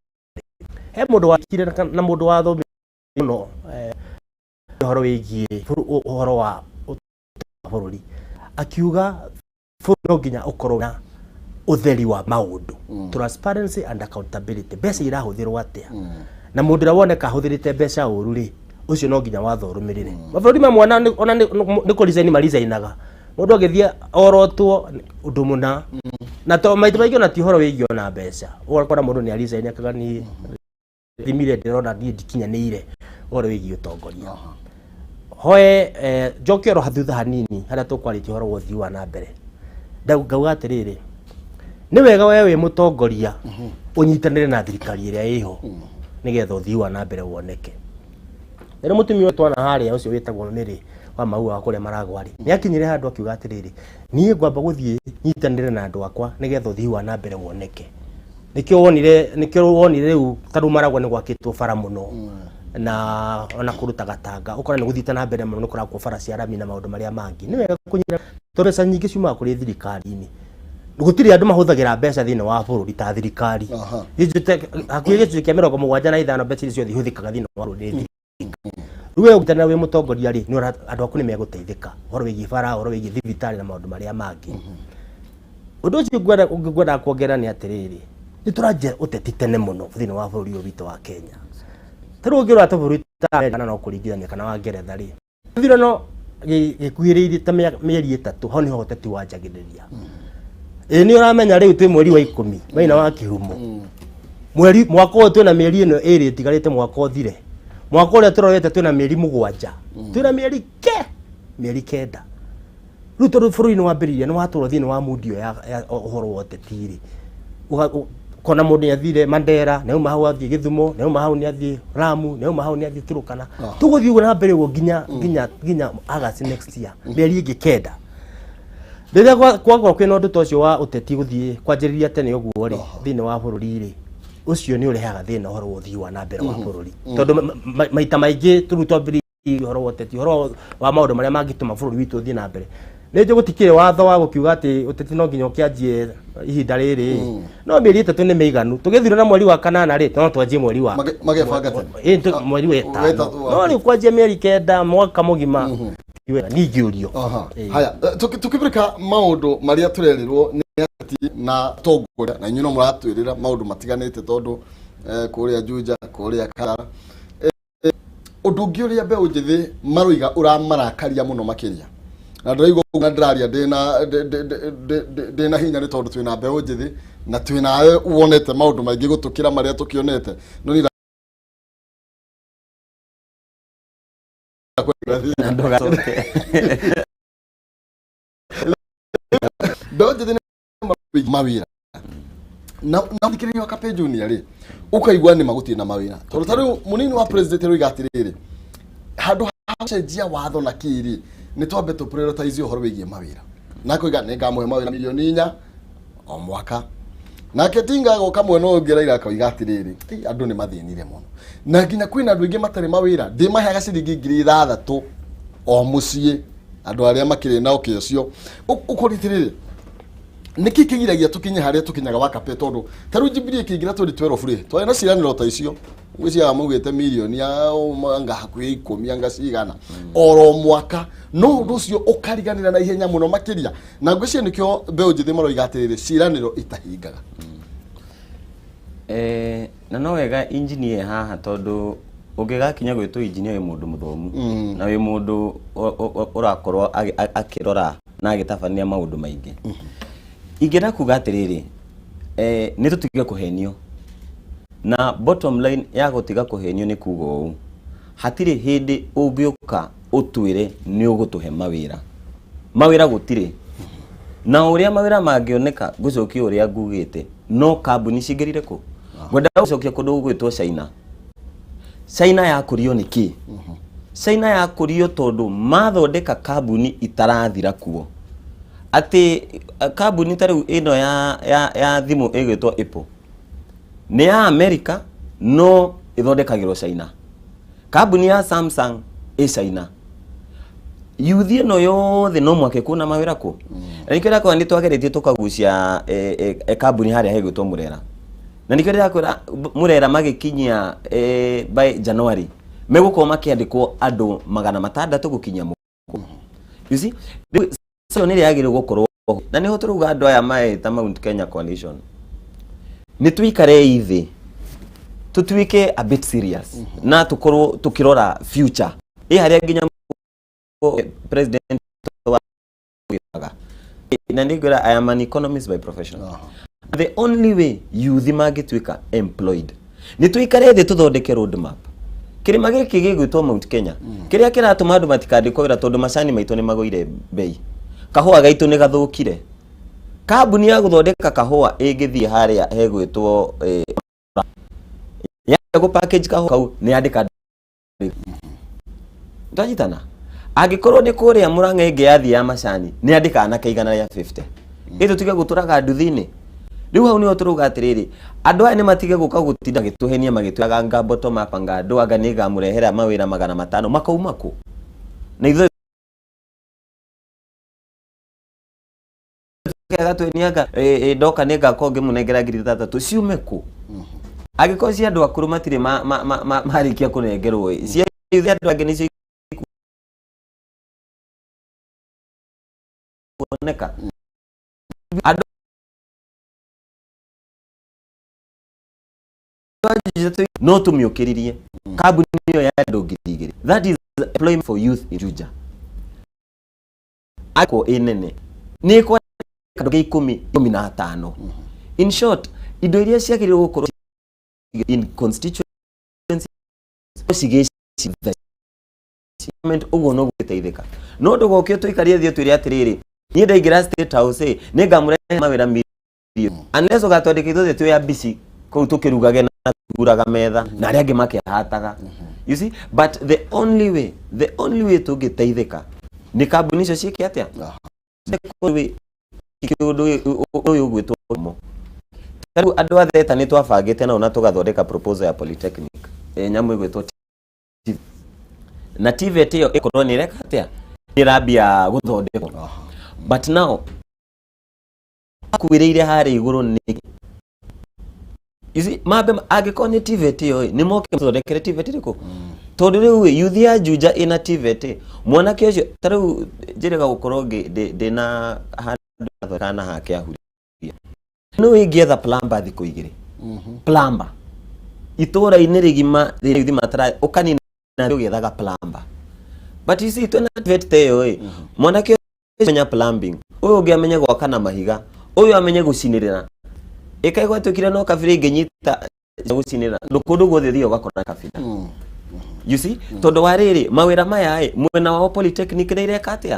He mũndũ wakire na mũndũ wathomire mũno ũhoro wĩgiĩ ũhoro wa bũrũri, akiuga bũrũri no nginya ũkorwo na ũtheri wa maũndũ, transparency and accountability. Mbeca irahũthĩrwo atĩa, na mũndũ ũrĩa woneka ahũthĩrĩte mbeca ũru rĩ, ũcio no nginya watho ũrũmĩrĩre. Mabũrũri mamwe ona nĩ kũ resign marisainaga mũndũ agĩthiĩ orotwo ũndũ mũna, na to maita maingĩ ona ti ũhoro wĩgiĩ ona mbeca, ũgakora mũndũ nĩ arisaini akaga niĩ thimire ndĩrona niĩ ndikinyanĩire ũhoro wĩgiĩ ũtongoria. Hoe njoke oro thutha hanini harĩa tũkwarĩtie ũhoro wa ũthii wa na mbere, ngauga atĩrĩrĩ, nĩ wega we wĩ mũtongoria ũnyitanĩre na thirikari ĩrĩa ĩho nĩgetha ũthii wa na mbere woneke. Rĩrĩa mũtumia ũyũ twana harĩa ũcio wĩtagwo Mary wa Maua wa kũrĩa Maragwa rĩ, nĩ akinyire handũ akiuga atĩrĩrĩ, niĩ ngwamba gũthiĩ nyitanĩre na andũ akwa nĩgetha ũthii wa na mbere woneke. Nĩkĩo wonire rĩu ta rĩu Maragwa nĩ gwakĩtwo bara mũno na ona kũndũ ta Gatanga ũkona nĩ gũthiĩte na mbere mũno, nĩ kũrakwo bara cia rami na maũndũ marĩa mangĩ. Nĩ wega kũnyita tondũ mbeca nyingĩ ciumaga kũrĩ thirikari-inĩ. Gũtirĩ andũ mahũthagĩra mbeca thĩinĩ wa bũrũri ta thirikari. Hakuhĩ gĩcunjĩ kĩa 75 mbeca iria ciothe ihũthĩkaga thĩinĩ wa bũrũri nĩ thirikari. Rĩu we ũngĩtanĩra wĩ mũtongoria rĩ, andũ aku nĩ megũteithĩka ũhoro wĩgiĩ bara, ũhoro wĩgiĩ thibitarĩ na maũndũ marĩa mangĩ. Ũndũ ũcio ngwendaga kuongerera nĩ atĩrĩrĩ, nĩ tũranjia ũteti tene mũno thĩinĩ wa bũrũri ũyũ witũ wa Kenya. Ta rĩu ũngĩrora ta bũrũri ta Amerika no kũringithania kana wa Ngeretha rĩ, gĩthurano gĩkuhĩrĩirie ta mĩeri 3, hau nĩho ũteti wanjagĩrĩria. Ĩĩ nĩ ũramenya rĩu twĩ mweri wa 10 maina wa kĩhumo. Mweri mwaka ũyũ twĩna mĩeri ĩno ĩrĩ ĩtigarĩte mwaka ũthire. Mwaka ũrĩa tũrorete twĩna mĩeri 7. Twĩna mĩeri 9. Rĩu tondũ bũrũri nĩ wambĩrĩria nĩ watũra thĩinĩ wa mundi ĩyo ya ũhoro wa ũteti rĩ, ũkona mũndũ nĩ athire Mandera, nĩ auma hau athiĩ Gĩthumo, nĩ auma hau nĩ athiĩ Lamu, nĩ auma hau nĩ athiĩ Turkana. Tũgũthiĩ ũguo na mbere ũguo nginya August next year, mĩeri ĩngĩ 9. Rĩrĩa kwakorwo kwĩna ũndũ ta ũcio wa ũteti gũthiĩ kwanjĩrĩria tene ũguo rĩ, thĩinĩ wa bũrũri rĩ, ũcio nĩ ũrehaga thĩna ũhoro wa ũthii wa na mbere wa bũrũri. Tondũ maita maingĩ tũrĩu twambĩrĩirie ũhoro wa ũteti, ũhoro wa maũndũ marĩa mangĩtũma bũrũri witũ ũthiĩ na mbere. Nĩ njũĩ gũtikĩrĩ watho wa gũkiuga atĩ ũteti no nginya ũkĩanjie ihinda rĩrĩ, no mĩeri 3 nĩ mĩiganu. Tũgĩthurana mweri wa 8 rĩ, no twanjie mweri wa Magebanga tene. Ĩĩ, mweri wa 5. No rĩu kwanjia mĩeri 9 mwaka mũgima ningĩũrio. Haya, tukĩbĩrĩka maũndũ marĩa tũrerĩrwo nĩ ateti na atongoria, na inyuĩ no mũratwĩrĩra maũndũ matiganĩte tondũ kũrĩa Juja, kũrĩa Kara. Ũndũ ũngĩ ũrĩa mbeũ njĩthĩ maroiga ũramarakaria mũno makĩria, na ndĩraigua ũguo na ndĩraria ndĩna hinya nĩ tondũ twĩna mbeũ njĩthĩ Na twĩ nawe wonete maũndũ maingĩ gũtũkĩra marĩa tũkĩonete, no nĩ Na ndũgacoke. Mbeũ njĩthĩ nĩ mawĩra na thikĩrĩria wa Kape Junior rĩ, ũkaigua nĩ magũtirĩ na mawĩra, tondũ ta rĩu mũnini wa president rĩu atĩrĩrĩ, handũ ha gũcenjia watho na kĩrĩ, nĩ twambe tũ prioritize ũhoro wĩgiĩ mawĩra, na akoiga nĩ ngamũhe mawĩra 4,000,000 o mwaka. Nake Tinga agoka mwena ũyũ ũngĩ, Raila akoiga atĩrĩrĩ, "Ĩ, andũ nĩ mathĩnire mũno na nginya kwĩna andũ aingĩ matarĩ mawĩra, ndĩmaheaga ciringi 6,000 o mũciĩ, andũ arĩa makĩrĩ na ũkĩ ũcio." Ũkũria atĩrĩrĩ, nĩkĩ kĩgiragia tũkinye harĩa tũkinyaga wa Kape? Tondũ ta rĩu Jubilee ĩkĩingĩra 2012 rĩ, twarĩ na ciĩranĩro ta icio, gwĩciaga maugĩte mirioni anga hakuhĩ 10 anga cigana oro mwaka, no ũndũ ũcio ũkariganĩra na ihenya mũno makĩria, na ngwĩciria nĩkĩo mbeũ njĩthĩ maroiga atĩrĩrĩ, ciĩranĩro itahingaga. Na no wega engineer haha, tondũ ũngĩgakinya gwĩtwo engineer wĩ mũndũ mũthomu na wĩ mũndũ ũrakorwo akĩrora na agĩtabania maũndũ maingĩ. Ingĩenda kuga atĩrĩrĩ, nĩ tũtige kũhenio, na bottom line ya gũtiga kũhenio nĩ kuga ũũ, hatirĩ hĩndĩ ũngĩũka ũtwĩre nĩ ũgũtũhe mawĩra. Mawĩra gũtirĩ, na ũrĩa mawĩra mangĩoneka, ngũcokia ũrĩa ngugĩte, no kambuni cingĩrire kũ. Ngwenda gũcokia kũndũ gũgwĩtwo China. China yakũrio nĩ kĩ? China yakũrio tondũ mathondeka kambuni itarathira kuo, atĩ kambuni ta rĩu ĩno ya thimũ ĩgwĩtwo Apple nĩ ya America no ĩthondekagĩrwo China. Kambuni ya Samsung ĩ China. Yuthi ĩno yothe no mwaka ĩkuona mawĩra kũ? Na nĩkĩo ndĩrakwĩra nĩ twageretie tũkagucia kambuni harĩa hegwĩtwo Murera, na nĩkĩo ndĩrakwĩra Murera magĩkinyia by January megũkorwo makĩandĩkwo andũ 600 gũkinyia mũgwanja. You see, rĩu ĩyo nĩ yagĩrĩirwo gũkorwo ho. Na nĩho tũrauga andũ aya maeta Mount Kenya Coalition, nĩ tũikarei thĩ tũtuĩke a bit serious na tũkorwo tũkĩrora future ĩ harĩa nginya president wa na nĩ ngwĩra, I am an economist by profession. The only way youth mangĩtuĩka employed nĩ tũikare thĩ tũthondeke road map. Kĩrĩma gĩkĩ gĩgwĩtwo Mount Kenya, kĩrĩa kĩratũma andũ matikandĩkwo wĩra, tondũ macani maitũ nĩ magũire bei, kahũa gaitũ nĩ gathũkire. Kambuni ya gũthondeka kahũa ĩngĩthiĩ harĩa hegwĩtwo ya gũ package kahũa kau, nĩ yandĩka twanyitana. Angĩkorwo nĩ kũrĩa Mũrang'a ĩngĩ yathiĩ ya macani, nĩ andĩka anake 150, ĩ tũtige gũtũraga nduthi-inĩ. Rĩu hau nĩho tũrauga atĩrĩrĩ, andũ aya nĩ matige gũka gũtinda magĩtũhenia, magĩtwĩraga nga bottom up, anga andũ anga nĩ ngamũrehera mawĩra 500, makauma kũ? Na ithuĩ gatwenianga ndoka nĩ ngakorwo ngĩmũnengera 6,000, ciume kũ? Angĩkorwo cia andũ akũrũ matirĩ marĩkia kũnengerwo ĩ, cia ithuĩ andũ angĩ nĩcio ikuoneka? Andũ no tũmĩũkĩririe kambuni ĩyo ya andũ 2,000. That is employment for youth in Juja. Ako ĩ nene nĩ ĩkwandĩka andũ 10, 15. In short, indo iria ciagĩrĩirwo gũkorwo in constituency cigĩcitha ũguo no gũteithĩka, no ndũgoke tũikarie thĩ twĩre atĩrĩrĩ, niĩ ndaingĩra State House ĩ nĩ ngamũrehe mawĩra milioni, unless ũgatwandĩka ithuothe twĩ ambici kũu tũkĩrugage na tũguraga metha na arĩa angĩ makĩhataga, you see. But the only way tũngĩteithĩka nĩ kambuni icio ciĩke atĩa? Ũndũ ũyũ ũgwĩtwo mo rĩu andũ a theta nĩ twabangĩte nao na tũgathondeka proposal ya polytechnic, nyamũ ĩgwĩtwo TVET. Na TVET ĩyo ĩkorwo nĩ ĩreka atĩa, nĩ ĩrambia gũthondekwo, but now akuĩrĩire harĩa igũrũ nĩ. You see, mambe angĩkorwo nĩ TVET ĩyo ĩ, nĩ moke mathondekere TVET ĩrĩkũ? Tondũ rĩu ĩ, youth ya Juja ĩna TVET ĩ, mwanake ũcio ta rĩu njĩrĩga gũkorwo ndĩna handũ kana hake ahuria, no ingĩetha plumber thikũ 2, plumber itũra-inĩ rĩgima rĩrĩa youth matara ũkanina ũgĩethaga plumber. But you see, twĩna TVET ta ĩyo ĩ, mwanake ũcio amenya plumbing, ũyũ ũngĩ amenye gwaka na mahiga, ũyũ amenye gũcinĩrĩra. Ĩkaĩ gwatuĩkire no kabira ingĩnyita gũcinĩra kũndũ guothe ũthiaga ũgakora kabira. You see, tondũ wa rĩrĩ mawĩra maya ĩ mwena wao polytechnic nĩ ireka atĩa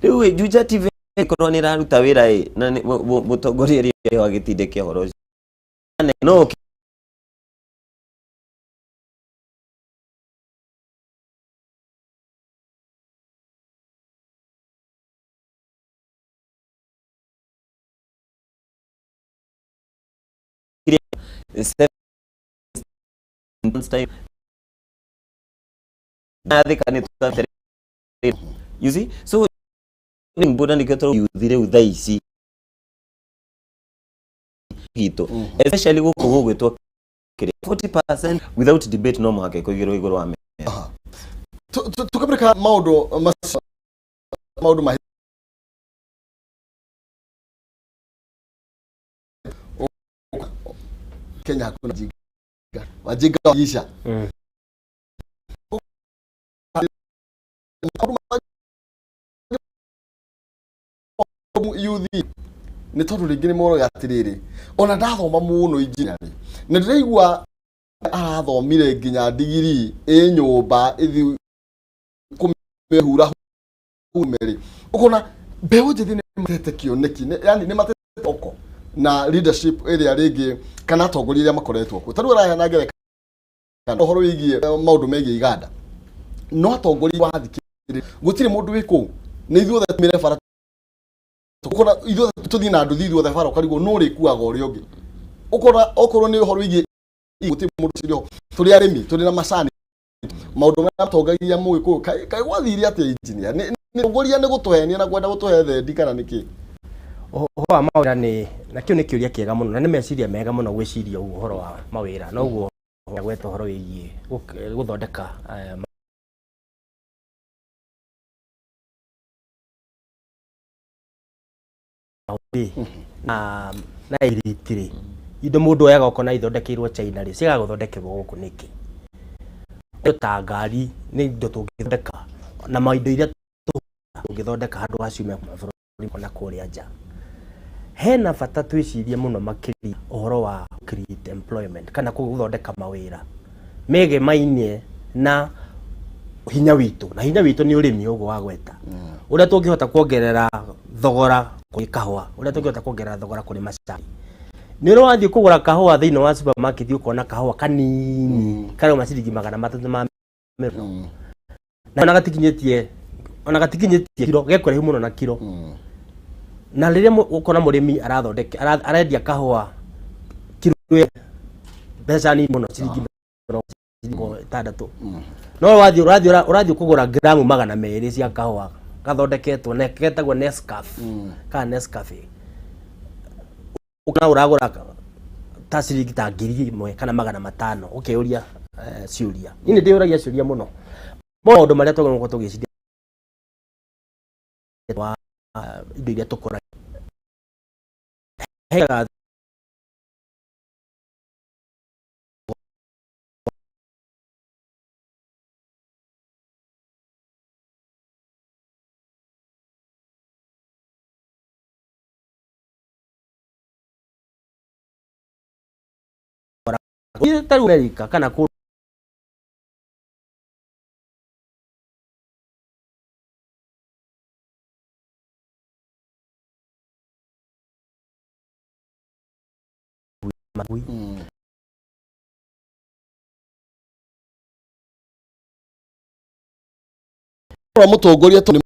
rĩu ĩ Juja TV ĩkorwo nĩ ĩraruta wĩra ĩ na nĩ- mũtongoria ũrĩa agĩtindĩke ũhoro ũcio no time nathika nĩ you see, so nĩ mbũra nĩkĩo tũrauga youth rĩu thaa ici gitũ, especially gũkũ gũgwĩtwo kĩrĩa 40% without debate no mũhaka ĩkũigĩrwo igũrũ wa metha. Tukabirika maũndũ macio maũndũ ma Kenya hakuna jinga wajinga waisha. Youth nĩ tondũ rĩngĩ nĩ moraga atĩrĩrĩ, ona ndathoma mũno engineering na ndĩraigua arathomire nginya ndigiri ĩ nyũmba ĩthi kũmĩhura hume-rĩ, ũkona mbeũ njĩthĩ nĩ matete kĩoneki, yani nĩ matete oko na leadership ĩrĩa rĩngĩ kana atongoria arĩa makoretwo kuo. Ta rĩu araheana ngerekano ũhoro wĩgiĩ maũndũ megiĩ iganda, no atongoria wathikĩrĩria gũtirĩ mũndũ wĩ kũu, nĩ ithuothe tumire bara, ũkona ithuothe tũthiĩ na nduthi ithuothe bara, ũkarigwo nũ ũrĩkuaga ũrĩa ũngĩ. Ũkona okorwo nĩ ũhoro wĩgiĩ gũtirĩ mũndũ ũcio ho, tũrĩ arĩmi, tũrĩ na macani, maũndũ marĩa matongagia mũgĩkũyũ. Kaĩ gwathire atĩa, engineer? Nĩ tongoria nĩ gũtũhenia na kwenda gũtũhe thendi kana nĩkĩ? Ũhoro wa mawĩra nĩ na kĩu nĩ kĩũria kĩega mũno na nĩ meciria mega mũno gwĩciria ũguo ũhoro wa mawĩra, noguo gweta ũhoro wĩgiĩ gũthondeka na iriti rĩ, indo mũndũ oyaga ũkona ithondekeirwo China rĩ, ciagaga gũthondekerwo gũkũ nĩkĩ? Indo ta ngari nĩ indo tũngĩthondeka na maindo iria tũngĩthondeka handũ ha ciume mabũrũri ona kũrĩa nja. Hena bata twĩcirie mũno makĩria ũhoro wa create employment kana gũthondeka mawĩra megemainie na hinya witũ, na hinya witũ nĩ ũrĩmi ũguo wagweta, ũrĩa tũngĩhota kuongerera thogora kũrĩ kahũa, ũrĩa tũngĩhota kuongerera thogora kũrĩ macani. Nĩ ũrĩ wathiĩ kũgũra kahũa thĩinĩ wa supermarket ũkona kahũa kanini karauma ciringi 300 ma mĩrongo na ona gatikinyĩtie kiro, ge kũraihu mũno na kiro, na rĩrĩa ũkona mũrĩmi arathondeka arendia kahũa kiro ĩmwe mbeca nini mũno, ciringi 60, no wathiĩ ũrathiĩ kũgũra gramu 200 cia kahũa gathondeketwo na getagwo Nescafe kana Nescafe, ũkona ũragũra ta ciringi ta 1000 kana 500. Ũkeyũria ciũria. Niĩ nĩ ndĩyũragia ciũria mũno maũndũ marĩa twagĩrĩirwo gũkorwo tũgĩciria wa indo iria tũkũragia heaga. Ta rĩu America kana kũndũ ngui. Ũrĩa mũtongoria tondũ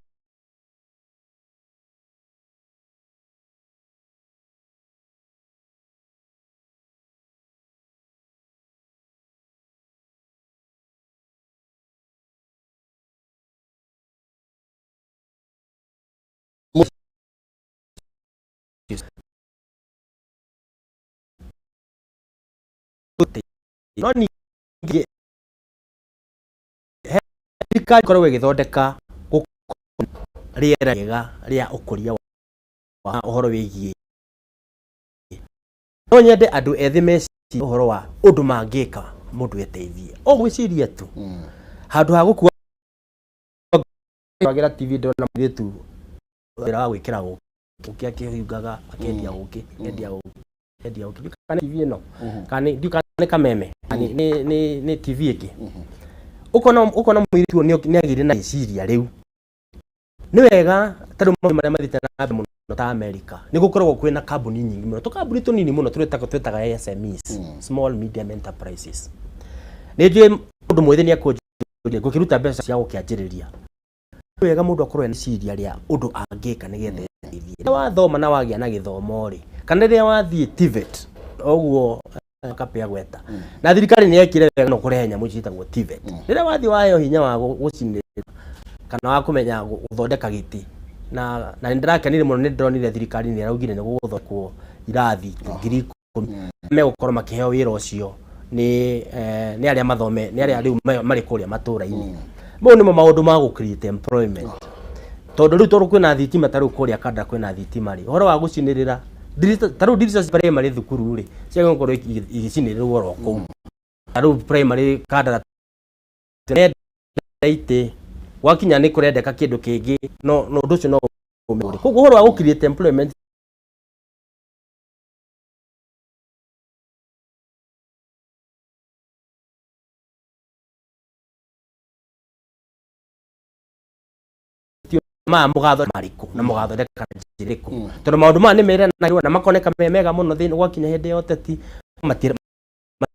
No ningĩ thirikari ĩkoragwo ĩgĩthondeka rĩera rĩega rĩa ũkũria wa ũhoro wĩgiĩ. No nyende andũ ethĩ mecirie ũhoro wa ũndũ mangĩka mũndũ eteithie, o gwĩciria tu handũ ha gũkua agĩra TV. Ndona mũirĩtu wĩra wa gwĩkĩra ũkĩ, akĩhingaga akendia ũkĩ, akendia ũkĩ. Endia ũkĩ kana TV ĩno kana nĩ ndiũ kana nĩ kameme kana nĩ TV ĩngĩ, ũkona mũirĩtu ũyũ nĩ agĩire na rĩciria rĩu. Nĩ wega ta rĩu maũndũ marĩa mathiĩte na mbere mũno ta America, nĩ gũkoragwo kwĩna kambuni nyingĩ mũno, tũkambuni tũnini mũno twĩtaga SMEs, small medium enterprises. Nĩ njũĩ mũndũ mwĩthĩ nĩ akũnjũria ngũkĩruta mbeca cia gũkĩanjĩrĩria. Nĩ wega mũndũ akorwo ena rĩciria rĩa ũndũ angĩka nĩgetha eteithie. Rĩrĩa wathoma na wagĩa na gĩthomo rĩ, kana rĩrĩa wathiĩ TVET ũguo kapĩa gweta na thirikari nĩ yekire wega no kũrehe nyamũ ici ciĩtagwo TVET, rĩrĩa wathiĩ waheo hinya wa gũcinĩrĩra kana wa kũmenya gũthondeka gĩtĩ, na nĩ ndĩrakenire mũno, nĩ ndĩronire thirikari nĩ ĩraugire nĩ gũgũthondekwo irathi 10,000 megũkorwo makĩheo wĩra ũcio nĩ arĩa mathome, nĩ arĩa rĩu marĩ kũrĩa matũra-inĩ. Mau nĩmo maũndũ ma gũ create employment, tondũ rĩu tondũ kwĩna thitima, ta rĩu kũrĩa Kanda kwĩna thitima rĩ, ũhoro wa gũcinĩrĩra ta rĩu ndirica primary thukuru rĩ, ciagĩrĩirwo gũkorwo igĩcinĩrĩrwo oro kũu. Ta rĩu primary Kandara nenda itĩ gwakinya nĩ kũrendeka kĩndũ kĩngĩ, no ũndũ ũcio no ũmĩũre. Koguo ũhoro wa gũ create employment maya mũgatho marĩkũ na mũgathondeka na njĩra ĩrĩkũ, tondũ maũndũ maya nĩ meranagĩrwo na makoneka me mega mũno thĩinĩ gwakinya hĩndĩ ya ũteti matira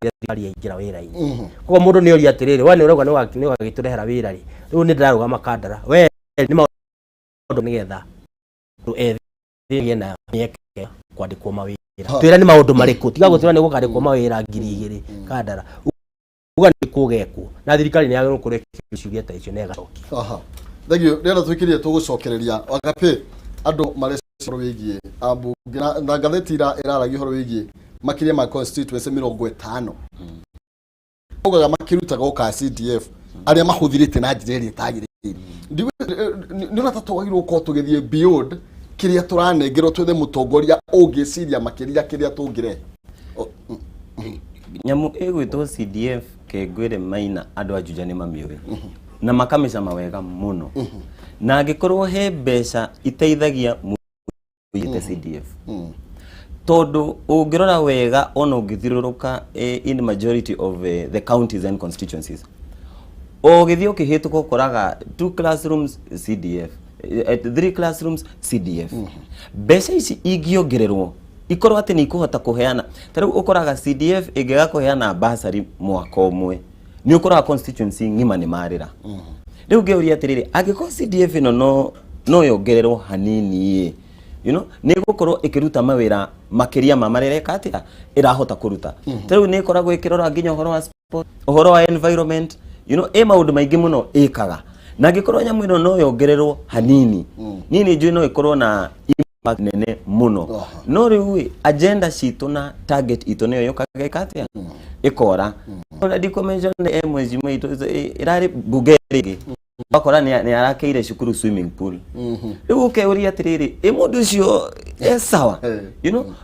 thirikari yaingĩra wĩra-inĩ. Koguo mũndũ nĩ oria atĩrĩrĩ, we nĩ ũrauga nĩ ũgagĩtũrehera wĩra rĩ, rĩu nĩ ndĩrarũgama Kandara, we nĩ maũndũ nĩgetha andũ ethĩ gĩe na mĩeke ya kwandĩkwo mawĩra, twĩra nĩ maũndũ marĩkũ, tiga gũtwĩra nĩ gũkandĩkwo mawĩra 2000 Kandara, uga nĩ kũgekwo na thirikari nĩ yagĩrĩirwo gũkorwo ĩkĩũria ciũria ta icio na ĩgacokia. Aha. Thank you. Rĩera twĩkĩrie tũgũcokereria wagapi andũ mareciria ũhoro wĩgiĩ ambunge na ngathĩti ĩraragia ũhoro wĩgiĩ makĩria ma constituency 50 augaga makĩrutaga ũka CDF arĩa mahũthirĩte na njĩra ĩrĩa ĩtagĩrĩire. Nĩ ũrata twagĩrĩirwo gũkorwo tũgĩthiĩ beyond kĩrĩa tũranengerwo, twethe mũtongoria ũngĩciria makĩria kĩrĩa tũngĩrehe. Nyamũ ĩgwĩtwo CDF kengwĩre maina, andũ a Juja nĩ mamĩũĩ na makamĩcama wega mũno, na angĩkorwo he mbeca iteithagia mũigĩte CDF, tondũ ũngĩrora wega ona ũngĩthiũrũrũka in majority of the counties and constituencies, ũgĩthiĩ ũkĩhĩtũka ũkoraga two classrooms CDF, three classrooms CDF. Mbeca ici ingĩongererwo ikorwo atĩ nĩ ikũhota kũheana, ta rĩu ũkoraga CDF ĩngĩaga kũheana bursary mwaka ũmwe, nĩ ũkoraga constituency ng'ima nĩ marĩra. Rĩu ngĩũria atĩrĩrĩ, angĩkorwo CDF ĩno no yongererwo hanini ĩ, nĩ ĩgũkorwo ĩkĩruta mawĩra makĩria ma marĩa ĩreka atĩa ĩrahota kũruta. Ta rĩu nĩ ĩkoragwo ĩkĩrora nginya ũhoro wa sport, ũhoro wa environment, ĩ maũndũ maingĩ mũno ĩkaga, na angĩkorwo nyamũ ĩno no yongererwo hanini, niĩ nĩ njũĩ no ĩkorwo na impact nene mũno. No rĩu ĩ, agenda citũ na target itũ nĩyo yũkaga ĩka atĩa ĩkora. Ona ndikũ-mention nĩ mheshimiwa itũ ĩrarĩ bunge rĩngĩ, wakora nĩ arakĩire cukuru swimming pool. Rĩu ũkeuria atĩrĩrĩ, ĩ mũndũ ũcio e sawa?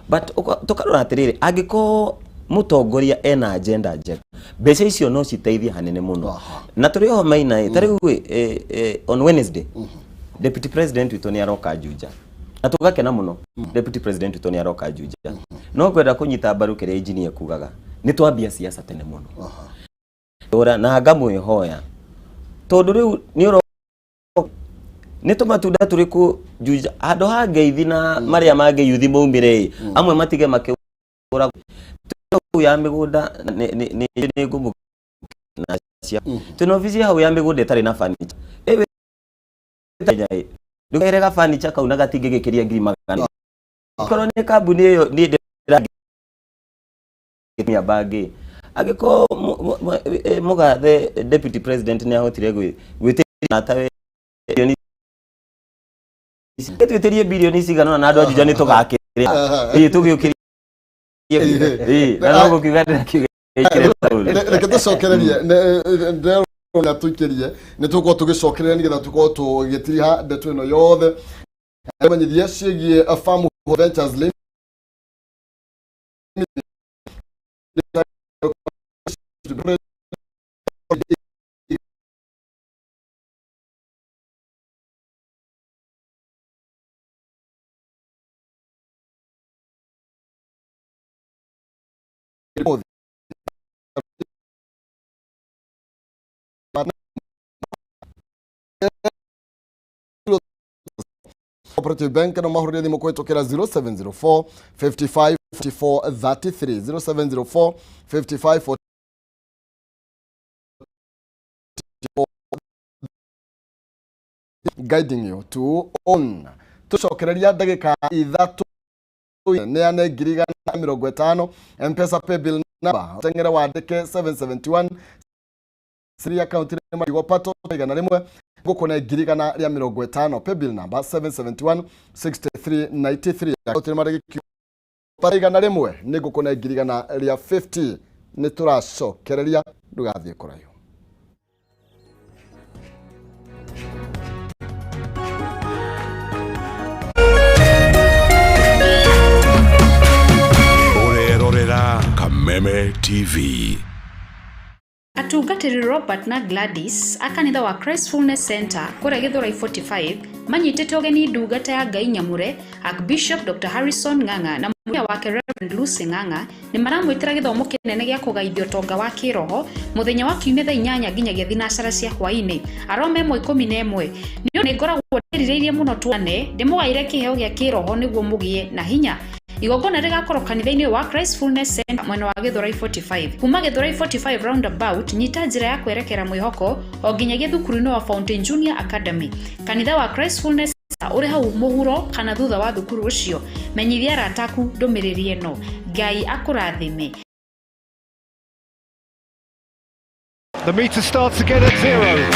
But tũkarora atĩrĩrĩ, angĩkorwo mũtongoria ena agenda njega, mbeca icio no citeithie hanene mũno. Na tũrĩ oho maina ĩ, ta rĩu ĩ, on Wednesday deputy president witũ nĩ aroka Juja na tũgakena mũno. Deputy president witũ nĩ aroka Juja, no ngwenda kũnyita mbaru kĩrĩa engineer kugaga, nĩ twambia siasa tene mũno. Ora na ngamwĩhoya, tondũ rĩu nĩ ũro nĩ tũmatunda tũrĩkũ Juja handũ ha ngeithi na marĩa mangĩ yuthi maumire ĩ, amwe matige makĩgũra hau ya mĩgũnda nĩ ngũmũ na cia twĩna obici hau ya mĩgũnda ĩtarĩ na furniture. Ĩ Kenya ĩ ndũkerega furniture kau na gatingĩgĩkĩria 100,000. Korwo nĩ kambuni ĩyo niĩ ndĩra bangĩ, angĩkorwo mũgathe deputy president nĩ ahotire gwĩtĩria tawe bilioni, twĩtĩrie bilioni cigana ũna na andũ a Juja nĩ tũgakĩrĩa ĩ tũgĩũkĩrie ĩ na no gũkiuga ndĩrakiuga ĩkĩre taũni. Reke tũcokererie ndĩrona tũikĩrie nĩ tũgũkorwo tũgĩcokereria nĩgetha tũkorwo tũgĩtiriha ndeto ĩno yothe menyithie ciĩgiĩ Farm Ventures Limited. Cooperative Bank no mahũrĩre thimũ kũhĩtũkĩra 0704 55 44 33 0704 55 44 guiding you to own. Tũcokereria ndagĩka 3 neane 150,000 M-Pesa paybill number tengere wandĩke 771 siri account nĩ marigwo pato 100 ngũkũne 150,000 paybill number 771 6393 account nĩ marigwo pato 100 nĩ ngũkũne 150,000 nĩ tũracokereria ndũgathiĩ kũraihu. Kameme TV. Atungatĩri Robert na Gladys a kanitha wa Christ Fullness Center kũrĩa Gĩthũrai 45 manyitĩte ũgeni ndungata ya Ngai nyamũre Archbishop Dr. Harrison Ng'ang'a na mũtumia wake Reverend Lucy Ng'ang'a nĩ maramwĩtĩra gĩthomo kĩnene gĩa kũgaithio ũtonga wa kĩroho mũthenya wa kiumia thaa 8 nginyagia 7 cia hwaĩ-inĩ aroma 1:11. Nĩ ũndũ nĩngoragwo ndĩrirĩirie mũno tuonane ndĩmũgaĩre kĩheo gĩa kĩroho nĩguo mũgĩe na hinya. Igongona rĩgakorwo kanitha-inĩ wa Christ Fullness Center mwena wa Gĩthũrai 45 kuma Gĩthũrai 45 roundabout nyita njĩra ya kwerekera mwĩhoko o nginyagia thukuru-inĩ wa Fountain Junior Academy. Kanitha wa Christ Fullness Center ũrĩ hau mũhuro kana thutha wa thukuru ũcio. Menyithia arata aku ndũmĩrĩri ĩno. Ngai akũrathime. The meter starts again at 0.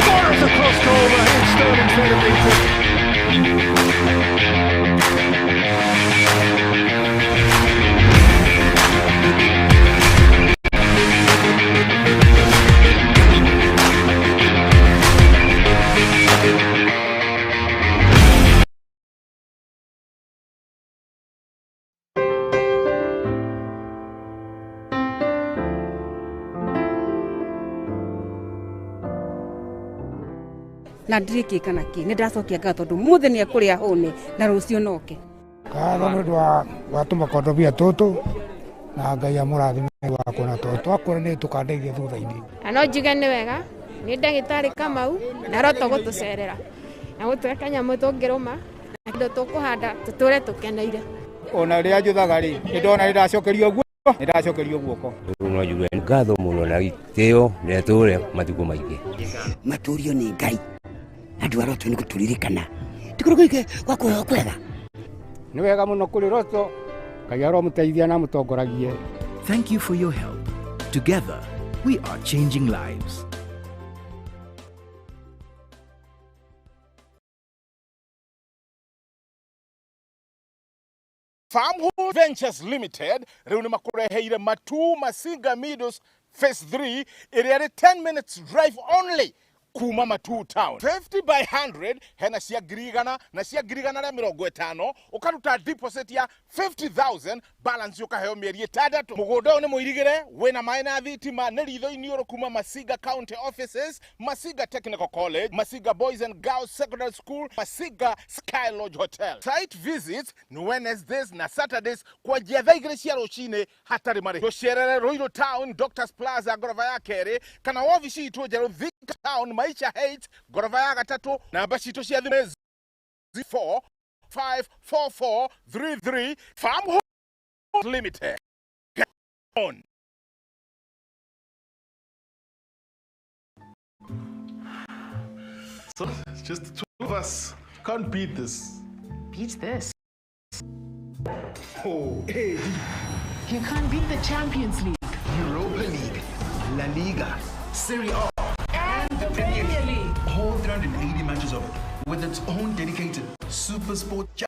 Fires across goal, Raheem Sterling's there to beat it. Na ndirä kana kä nä ndacokia ngatho tondå må thä nä ekå rä a hå na rå cio noke. Ngatho nä å ndå wa tå makondobia tå tå na Ngai amå rathime wa kuona tondå twakåra nä tå kandeithia thutha-inä. Na no njuge nä wega nä ndagĩtarĩ Kamau na roto gå tå cerera na gå tũhe kanyamũ tũngĩrũma na kĩndũ tũkũhanda tũtũre tũkeneire. Ona rä a njå rä nä ndona nä ndacokerio guo nä ndacokerio guoko. Rä no njuge ngatho må no na gĩtĩo na tũre matukũ maingĩ. Matũrio nĩ Ngai andũ a Roto nĩ gũtũririkana tikũrĩ gwa kũheo kwega. Nĩ wega mũno kũrĩ Roto Ngai aromũteithia na amũtongoragie. Thank you for your help. Together, we are changing lives. Farmhold Ventures Limited rĩu nĩ makũreheire Matuu Masinga Meadows Phase 3 ĩrĩa ĩrĩ 10 minutes drive only kuma Matuu town. 50 by 100 hena cia 100,000 na cia 150,000 ũkaruta deposit ya 50,000 balance ũkaheo mĩeri 6. Mũgũnda ũyũ nĩ mũirigĩre wĩna maĩ na thitima nĩ ritho-inĩ ũrũ kuma Masinga County Offices, Masinga Technical College, Masinga Boys and Girls Secondary School, Masinga Sky Lodge Hotel. Site visits ni Wednesdays na Saturdays kwanjia thaa 2 cia rũcinĩ hatarĩ marĩhi. Tũcerere Ruiru Town, Doctors Plaza ngoroba ya kerĩ kana wabici itũ njerũ Thika Town, Maisha Heights ngoroba ya gatatũ. Namba citũ cia thimũ nĩ 4 5 4 4 3 3. Farmhold Limited. On. So it's just the two of us. Can't beat this. Beat this. Oh, hey. You can't beat the Champions League, Europa League, La Liga, Serie A, and the Premier League. All 380 matches of it with its own dedicated Super Sport channel.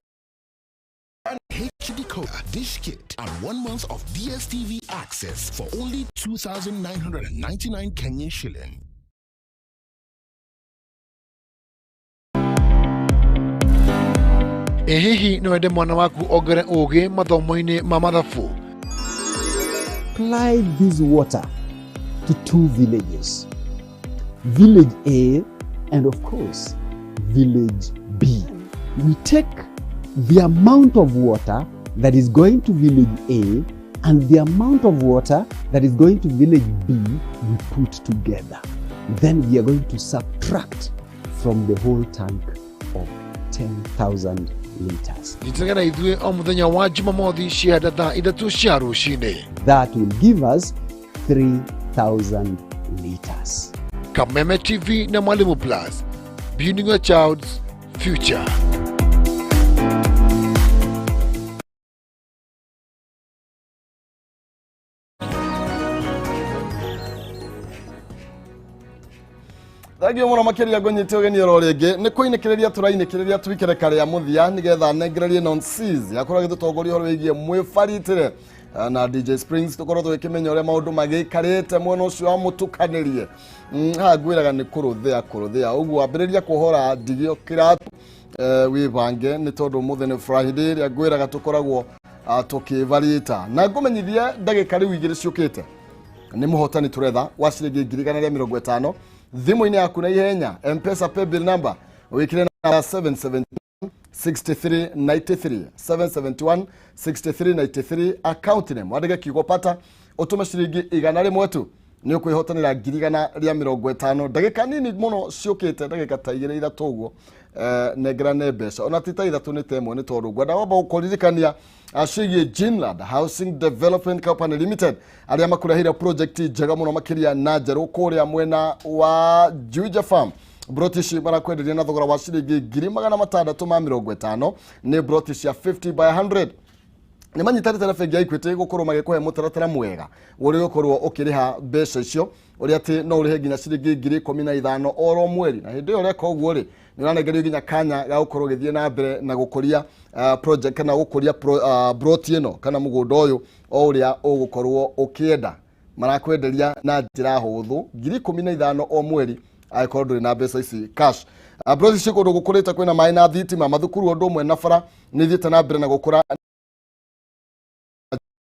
HD decoder, dish kit, and 1 month of DSTV access for only 2,999 Kenyan shilling. Ĩ hihi no wende mwana waku ongere ũgĩ mathomo-inĩ ma mathabu? Supply this water to 2 villages, Village A and of course Village B. We take the amount of water that is going to Village A and the amount of water that is going to village B, we put together. Then we are going to subtract from the whole tank of 10,000 liters. Nyitanĩra na ithuĩ o mũthenya wa Jumamothi cianda thaa 3 cia rũcinĩ. That will give us 3,000 liters. Kameme TV na Mwalimu Plus, building your child's future. Thengio muno makiria ngũnyite ũgeni oro rĩngĩ. Nĩ kũinĩkĩrĩria tũrainĩkĩrĩria twikere rĩa mũthia nĩgetha nengererie nonsis yakorwo agĩtũtongoria ũhoro wĩgiĩ mwĩbaritĩre na DJ Springs, tũkorwo tũgĩkĩmenya ũrĩa maũndũ magĩikarĩte mwena ũcio wa mũtukanĩrie. Haha ngwĩraga nĩ kũrũthĩa kũrũthĩa ũguo, ambĩrĩria kuohora ndigio kĩratũ, wĩbange nĩ tondũ ũmũthĩ nĩ Friday ĩrĩa ngwĩraga tũkoragwo tũkĩbarĩta. Na ngũmenyithie ndagĩka rĩu 2 ciũkĩte nĩ mũhotani tũretha wa ciringi 150,000 thimũ-inĩ yaku na ihenya. M-Pesa paybill number wĩkĩre na 771 6393, 771 6393, account name wandĩke kiugo pata, ũtũme ciringi 100 tu, nĩ ũkwĩhotanĩra 150,000 ndagĩka nini mũno ciũkĩte, ndagĩka ta 2 3 ũguo. Nengerane mbeca ona ti ta 3 nĩ ta 1, nĩ tondũ ngwenda wamba gũkũririkania ciĩgiĩ Ginland Housing Development Company Limited, arĩa makũreheire project njega mũno makĩria na njerũ kũrĩa mwena wa Juja Farm. Broti ici marakwenderia na thogora wa ciringi 650,000, nĩ broti cia 50 by 100. Nĩ manyitanĩte na bengi ya Equity gũkorwo magĩkũhe mũtaratara mwega ũrĩa ũgũkorwo ũkĩrĩha mbeca icio, ũrĩa atĩ no ũrĩhe nginya ciringi 15,000 oro mweri. Na hĩndĩ ĩyo ũreka ũguo rĩ, nĩ ũranengerio nginya kanya ga gũkorwo ũgĩthiĩ na mbere na gũkũria project kana gũkũria broti ĩno kana mũgũnda ũyũ o ũrĩa ũgũkorwo ũkĩenda. Marakwenderia na njĩra hũthũ 15,000 o mweri angĩkorwo ndũrĩ na mbeca ici cash. Broti ici kũndũ gũkũrĩte kwĩna maĩ na thitima, mathukuru ũndũ ũmwe na bara nĩ ithiĩte na mbere na gũkũra.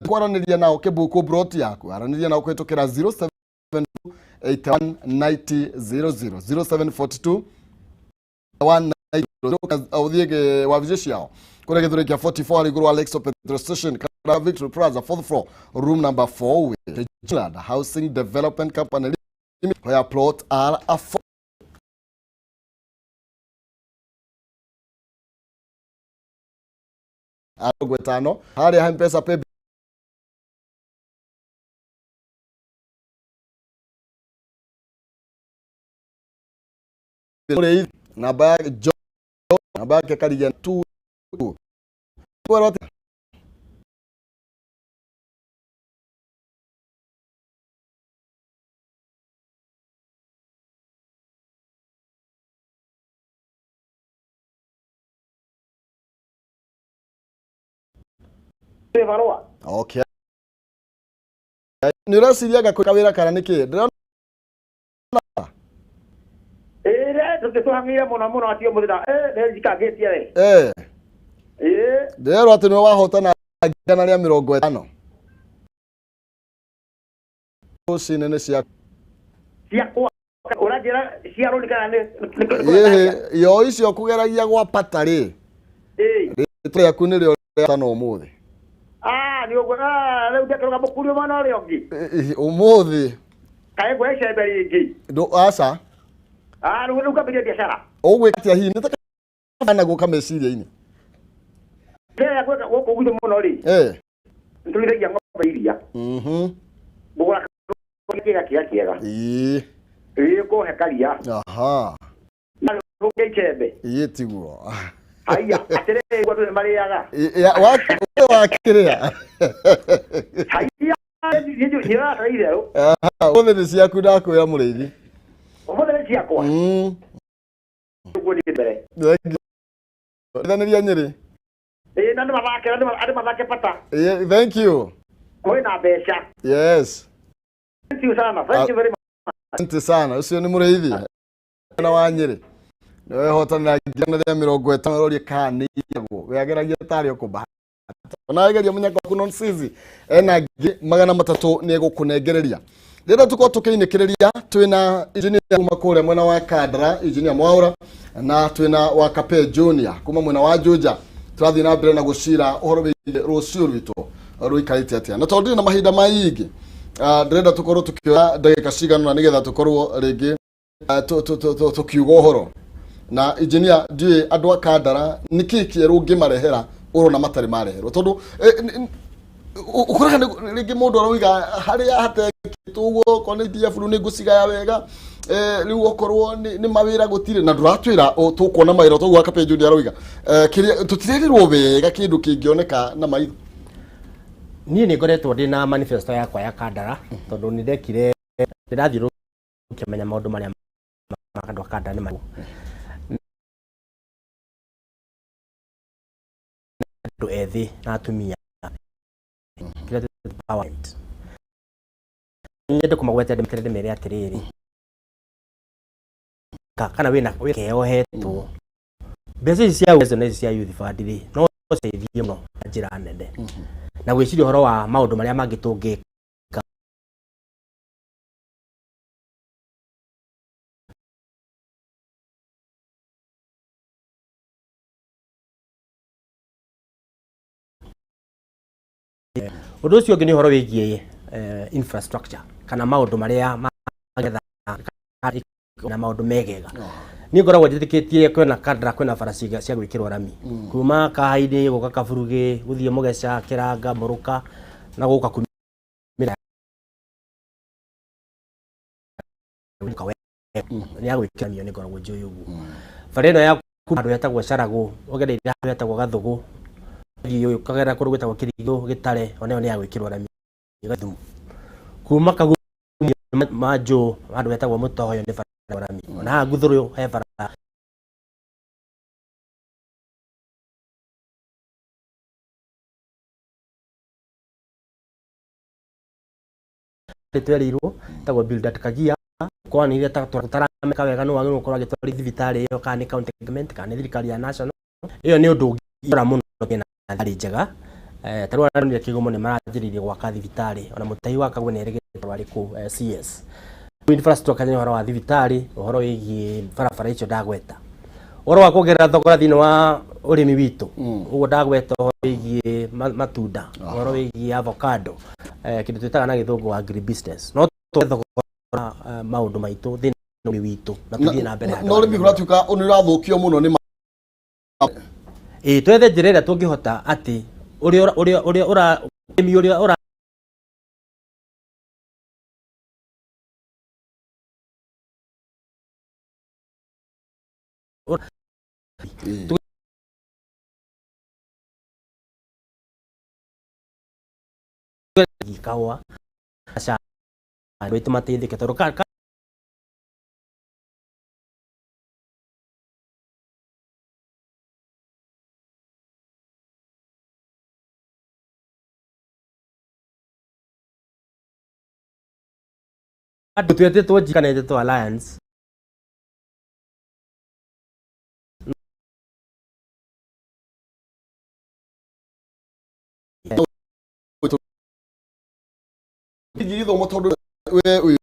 Kwaranĩria nao kĩbuku broti yaku, aranĩria nao kũhĩtũkĩra 0781 90 00, 0742 1 ũthiĩ wabici ciao kũrĩa Gĩthũri kĩa 44 harĩ igũrũ wa Lexo petrol station kana Victory Plaza, fourth floor, room number 4, with Ginland Housing Development Company Limited, where plot are affordable. 50 harĩa M-Pesa pay bill namba ya Jo namba yake karigia 2 kwero atĩa? Barũa. Okay, nĩ ũreciria ngakũĩka wĩra kana nĩkĩ ndĩrona? Ĩĩ, tũhang'ire mũno mũno atĩ ũmũthĩ na nĩ njikangĩtie we. Ĩĩ. Ndĩrerwo atĩ nĩwe wahotana 150,000 rũcinĩ nĩ cia Ciakwa ũranjĩra cia rũni kana nĩ ĩhĩ yo icio kũgeragia gwa pata rĩ? Ĩĩ. Rĩtwa rĩaku nĩrĩo rĩatana ũmũthĩ. Ah, nĩ ũguo. Ah, rĩu ndekĩrũga mũkurio mwana ũrĩa ũngĩ. Ĩ, ũmũthĩ. Kaĩ nguoya icembe rĩngĩ? Ndũ aca. Ah, rĩu ngambĩrĩria biacara. Ũgwĩka atĩa hihi? Nĩ ta gũka meciria-inĩ. Kĩrĩa gwĩka gũkũ gwitũ mũno rĩ, nĩtũrĩithagia ng'ombe iria. Ngũgũra kĩga kĩega kĩega. Ĩĩ, kũhe karia. Na rũge icembe. Ĩĩ, tiguo. Haiya, atĩrĩrĩ, ũguo andũ nĩ marĩaga. Wakĩrĩa. Haiya, nĩũratara itherũ. Ũmũthĩ nĩ ciaku, ndakwĩra mũrĩithi. Ũmũthĩ nĩ ciakwa. Ũguo niĩ mbere. Thengiũ. Ithanĩria Nyĩrĩ. Ĩĩ, na andũ mathake, andũ mathake pata. Ĩĩ, thank you. Kwĩna mbeca. Yes. Thank you sana. Thank you very much. Asante sana. Ũcio nĩ mũrĩithi na wa Nyĩrĩ, nĩwe hotanĩra 150,000. Rorie kana nĩ iyagwo, we ageragia tarĩ o kũbahata ona ageria mũnyaka waku nonsizi ena 300,000 nĩ egũkũnengereria. Rĩrĩa tũkorwo tũkĩinĩkĩrĩria, twĩna engineer kuma kũrĩa mwena wa Kandara, engineer Mwaura, na twĩna wa Kape Junior kuma mwena wa Juja. Tũrathiĩ na mbere na gũcira ũhoro wĩgiĩ rũciũ rwitũ. Rũikarĩte atĩa? Na tondũ ndirĩ na mahinda maingĩ, ndĩrenda tũkorwo tũkĩoya ndagĩka cigana ũna nĩgetha tũkorwo rĩngĩ tũkiuga ũhoro na engineer. Ndiũĩ andũ a Kandara nĩkĩĩ kĩerũ ũngĩmarehera ũrona matarĩ mareherwo, tondũ ũkoraga rĩngĩ mũndũ aroiga harĩa hatekĩtwo ũguo, okorwo nĩ DF rĩu nĩ ngũcigaya wega, rĩu okorwo nĩ mawĩra gũtirĩ na ndũratwĩra tũkuona mawĩra toguo Akapenjo nĩ aroiga. Kĩrĩa tũtirerirwo wega kĩndũ kĩngĩoneka na maitho. Niĩ nĩ ngoretwo ndĩ na manifesto yakwa ya Kandara, tondũ nĩ ndekire ndĩrathiũrũrũkia menya maũndũ marĩa andũ a Kandara nĩ marĩkũ. Andũ ethĩ na atumia kĩrĩa twĩtaga empowerment, nyende kũmagweta ndĩmetere ndĩmere atĩrĩrĩ, kana wĩna wĩ keohetwo mbeca ici cia Uwezo na ici cia Youth Fund rĩ, no citeithie mũno na njĩra nene na gwĩciria ũhoro wa maũndũ marĩa mangĩ tũngĩka. Ũndũ ũcio ũngĩ nĩ ũhoro wĩgiĩ infrastructure kana maũndũ marĩa magetha na maũndũ megega. Niĩ ngoragwo njĩtĩkĩtie kwĩna Kandara, kwĩna bara cia gwĩkĩrwo rami kuma Kahainĩ gũka Kaburugĩ gũthiĩ Mũgeca, Kĩranga, Mũrũka na gũka kumĩra nĩ ya gwĩkĩra rami. Nĩ ngoragwo njũĩ ũguo bara ĩno ya kuma handũ hetagwo Caragũ ũgereire handũ hetagwo Gathũgũ, ũthiĩ ũkagera kũndũ gwĩtagwo Kĩrigũ Gĩtare, ona ĩyo nĩ ya gwĩkĩrwo rami thumu. Kuma Kagumo Manjũ handũ hetagwo Mũtoyo nĩ bara rami. Ona haha Nguthũrũ he bara twereirwo ĩtagwo Bildad Kagia kwanĩire ta tũtarameka wega, nĩ wagĩrĩirwo gũkorwo agĩtwarithia thibitarĩ ĩyo, kana nĩ county government kana nĩ thirikari ya national. Ĩyo nĩ ũndũ ũngĩrora mũno na thibitarĩ njega. Ta rĩu aronire Kĩgumo nĩ maranjĩrĩirie gwaka thibitarĩ, ona Mũtahi wa Kagwe nĩ erĩgĩte arĩ kũu CS. Infrastructure nĩ ũhoro wa thibitarĩ, ũhoro wĩgiĩ barabara icio ndagweta, ũhoro wa kuongerera thogora thĩinĩ wa ũrĩmi witũ, ũguo ndagweta ũhoro wĩgiĩ matunda, ũhoro wĩgiĩ avocado, kĩndũ twĩtaga na gĩthũngũ agribusiness. No tuongerere thogora maũndũ maitũ thĩinĩ wa ũrĩmi witũ na tũthiĩ na mbere handũ Na ũrĩmi hanene. Ũratuĩka nĩ ũrathũkio mũno nĩ Ĩĩ, twethe njĩra ĩrĩa tũngĩhota atĩ ũrĩa ũrĩa ũrĩa ũra ũrĩmi ũrĩa ũra kahũa cai, andũ aitũ mateithĩke tondũ andũ twetĩtwo G kana etĩtwo alliance. Gĩthomo tondũ we wĩ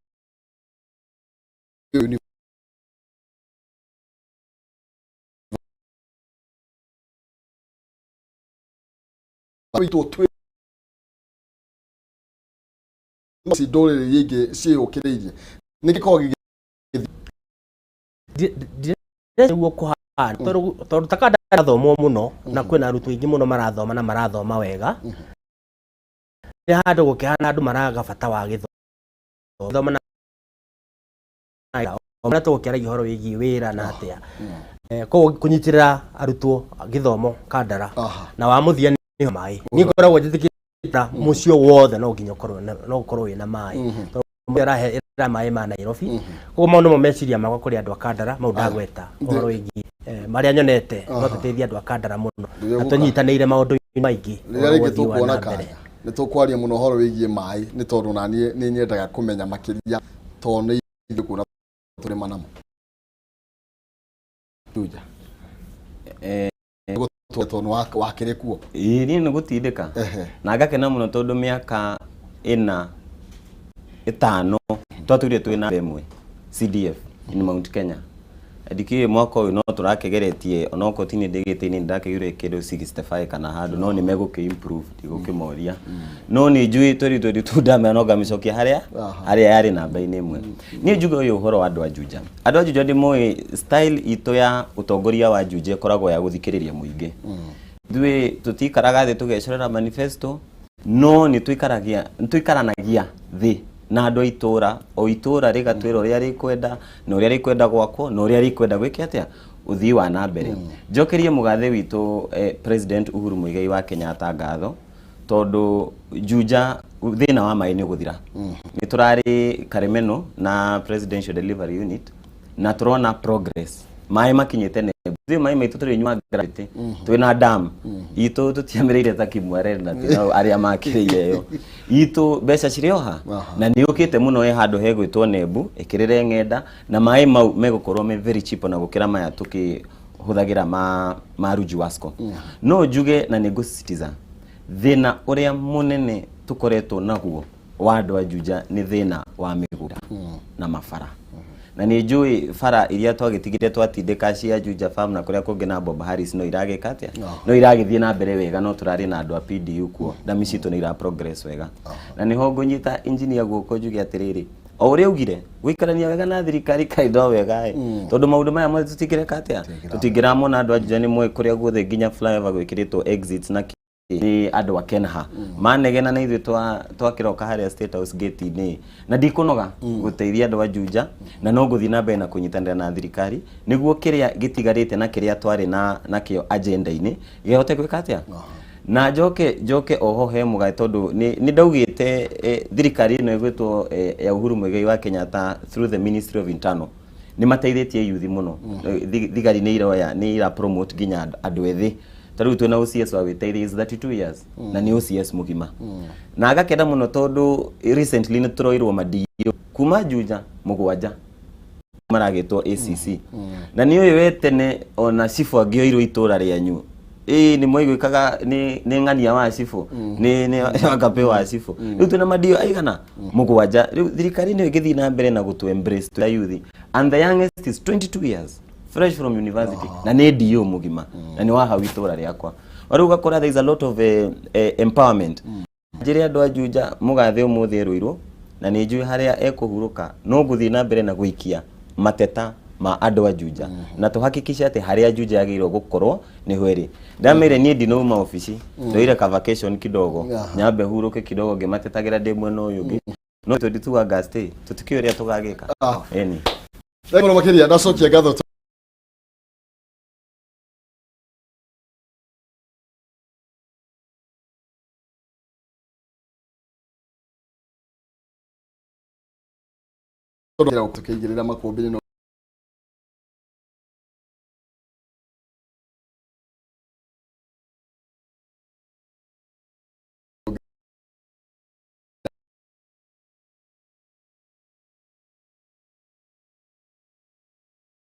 witũ twĩ ci ndũrĩrĩ iria ingĩ ciĩyũkĩrĩirie nĩ gĩkoragwo nĩguo kũhana tondũ ta kanda thomwo mũno na kwĩna arutwo aingĩ mũno marathoma na marathoma wega. Nĩ handũ gũkĩhana andũ maraga bata wa gĩthomo na ona tũgũkĩaragia ũhoro wĩgiĩ wĩra na atĩa. Koguo kũnyitĩrĩra arutwo gĩthomo Kandara na wa mũthia nĩ maĩ. Niĩ ngoragwo njĩtĩkĩte mũciĩ wothe no nginya ũkorwo no ũkorwo wĩna maĩ, tondũ mũndũ arahe ĩra maĩ ma Nairobi. Koguo mau nĩmo meciria makwa kũrĩ andũ a Kandara mau ndagweta ũhoro wĩgiĩ marĩa nyonete no tũteithie andũ a Kandara mũno Rĩrĩa na gũka- tũnyitanĩire maũndũ-inĩ maingĩ rĩrĩa ũhoro rĩngĩ wa ũthii wa tũkuona na mbere. kanya nĩ tũkwaria mũno ũhoro wĩgiĩ maĩ, nĩ tondũ naniĩ nĩ nyendaga kũmenya makĩria, tondũ nĩ ithuĩ kuona tũrĩma namo Juja. Tondũ wakĩrĩ kuo. Ĩĩ, niĩ nĩ gũtindĩka na ngakena mũno tondũ mĩaka ĩna ĩtano twatũire twĩ namba ĩmwe CDF in Mount Kenya. Ndikĩũĩ mwaka ũyũ no tũrakĩgeretie onokorwo ti niĩ ndĩ gĩtĩ-inĩ ndĩrakĩgire kĩndũ 65 kana handũ, no nĩ megũkĩ improve, ndigũkĩmoria, no nĩ njũĩ 2022 ndamera no ngamĩcokia harĩa harĩa yarĩ namba-inĩ ĩmwe. Niĩ njuge ũyũ ũhoro wa andũ a Juja, andũ a Juja ndĩmoĩ style itũ ya ũtongoria wa Juja ĩkoragwo ya gũthikĩrĩria mũingĩ. Ithuĩ tũtikaraga thĩ tũgecorera manifesto, no nĩ tũikaragia nĩ tũikaranagia thĩ na andũ a itũra, o itũra rĩgatwĩra ũrĩa rĩkwenda na ũrĩa rĩkwenda gwakwo na ũrĩa rĩkwenda gwĩke atĩa ũthii wa na mbere. Njokerie mũgathe witũ President Uhuru Muigai wa Kenyatta ngatho, tondũ Juja thĩna wa maĩ nĩ ũgũthira. Nĩ tũrarĩ Karemeno na Presidential Delivery Unit na tũrona progress, maĩ makinyĩte Nembo. Ithuĩ maĩ maitũ tũrĩnyua gravity, twĩna dam itũ, tũtiamĩrĩire ta Kimwarer na tĩna arĩa makĩrĩire ĩyo itũ, mbeca cirĩ oha na nĩ yũkĩte mũno ĩ handũ hegwĩtwo Nembu ĩkĩrĩre ng'enda, na maĩ mau megũkorwo me very cheap ona gũkĩra maya tũkĩhũthagĩra ma Ruji Wasco. No njuge na nĩ ngũsisitiza, thĩna ũrĩa mũnene tũkoretwo naguo wa andũ a Juja nĩ thĩna wa mĩgũnda na mabara, na nĩ njũĩ bara iria twagĩtigire twatindĩka cia Juja Farm na kũrĩa kũngĩ na Bob Harris no iragĩka atĩa, no iragĩthiĩ na mbere wega, no tũrarĩ na andũ a PDU kuo na mĩcitũ nĩ ira progress wega. Na nĩho ngũnyita engineer guoko njuge atĩrĩrĩ, o ũrĩa augire gũikarania wega na thirikari kaĩ no wega ĩ, tondũ maũndũ maya mothe tũtingĩreka atĩa, tũtingĩramona. Andũ a Juja nĩ moĩ kũrĩa guothe nginya flyover gwĩkĩrĩtwo exits na nĩ andũ a Kenha manegena na ithuĩ twakĩroka harĩa State House gate-inĩ, na ndikũnoga gũteithia andũ a Juja, na no ngũthiĩ na mbere na kũnyitanĩra na thirikari nĩguo kĩrĩa gĩtigarĩte na kĩrĩa twarĩ na nakĩo agenda-inĩ gĩhote gwĩka atĩa. Na njoke oho he mũgae, tondũ nĩ ndaugĩte thirikari ĩno ĩgwĩtwo ya Uhuru Muigai wa Kenyatta through the Ministry of Internal nĩ mateithĩtie yuthi mũno. Thigari nĩ iroya, nĩ ira promote nginya andũ ethĩ. Ta rĩu twĩna OCS wa wĩteithia is 32 years na nĩ OCS mũgima, na agakena mũno tondũ recently nĩ tũroirwo madio kuma Juja 7 maragĩtwo ACC, na nĩ ũyũ we tene ona cibũ angĩoirwo itũra rĩanyu ĩĩ nĩ mwaiguĩkaga nĩ ng'ania wa cibũ, nĩ wakape wa cibũ. Rĩu twĩna madio aigana 7. Rĩu thirikari nĩyo ĩngĩthiĩ na mbere na gũtũ embrace twĩ youth, and the youngest is 22 years, fresh from university, na nĩ DO mũgima na nĩ wa hau itũra rĩakwa. Rĩu ũgakora there is a lot of empowerment. Njĩre andũ a Juja mũgathe ũmũthĩ erũirwo na nĩ njũĩ harĩa ekũhurũka, no ngũthiĩ na mbere na gũikia mateta ma andũ a Juja na tũhakikishe atĩ harĩa Juja yagĩrĩirwo gũkorwo nĩho ĩrĩ. Ndamĩire niĩ ndinauma obici, ndoire ka vacation kidogo, nyambe hurũke kidogo ngĩmatetagĩra ndĩ mwena ũyũ ũngĩ, no 22 August tũtikĩũĩ ũrĩa tũgagĩka ĩni. Thengiũ mũno makĩria, ndacokia ngatho tondũ tũkĩingĩrĩra makũmbĩ-inĩ no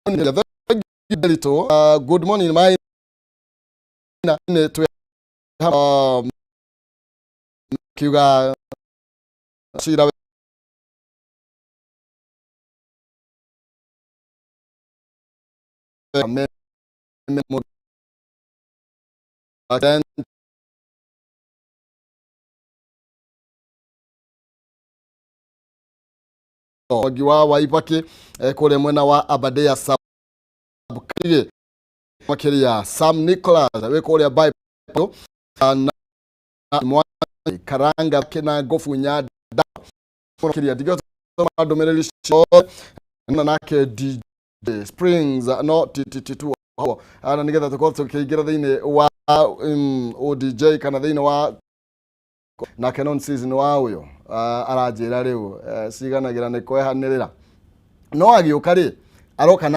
Thank you. Good morning my nĩ twĩ kiuga cira. Me me mo then Mwangi wa Waibaki kũrĩa mwena wa Aberdare sub Kirige makĩria Sam Nicholas wĩ kũrĩa Bible na Mwangi Karanga kina Ngobunya makĩria ndigĩhota ndũmĩrĩri ciothe na nake DJ Springs no ti ti ti tu na nĩgetha tũkorwo tũkĩingĩra thĩinĩ wa ODJ kana thĩinĩ wa nake non season wa ũyũ aranjĩra rĩu ciganagĩra nĩ kwehanĩrĩra no agĩũka rĩ aroka na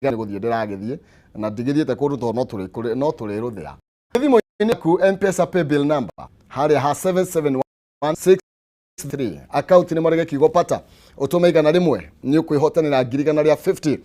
gũthiĩ ndĩragĩthiĩ na ndigĩthiĩte kũndũ tondũ no tũrĩrũthĩra thimũ-inĩ yaku M-Pesa paybill number harĩa ha 77163, account nĩ marege kiugo pata, ũtũme 100 nĩ ũkwĩhotanĩra 150,000.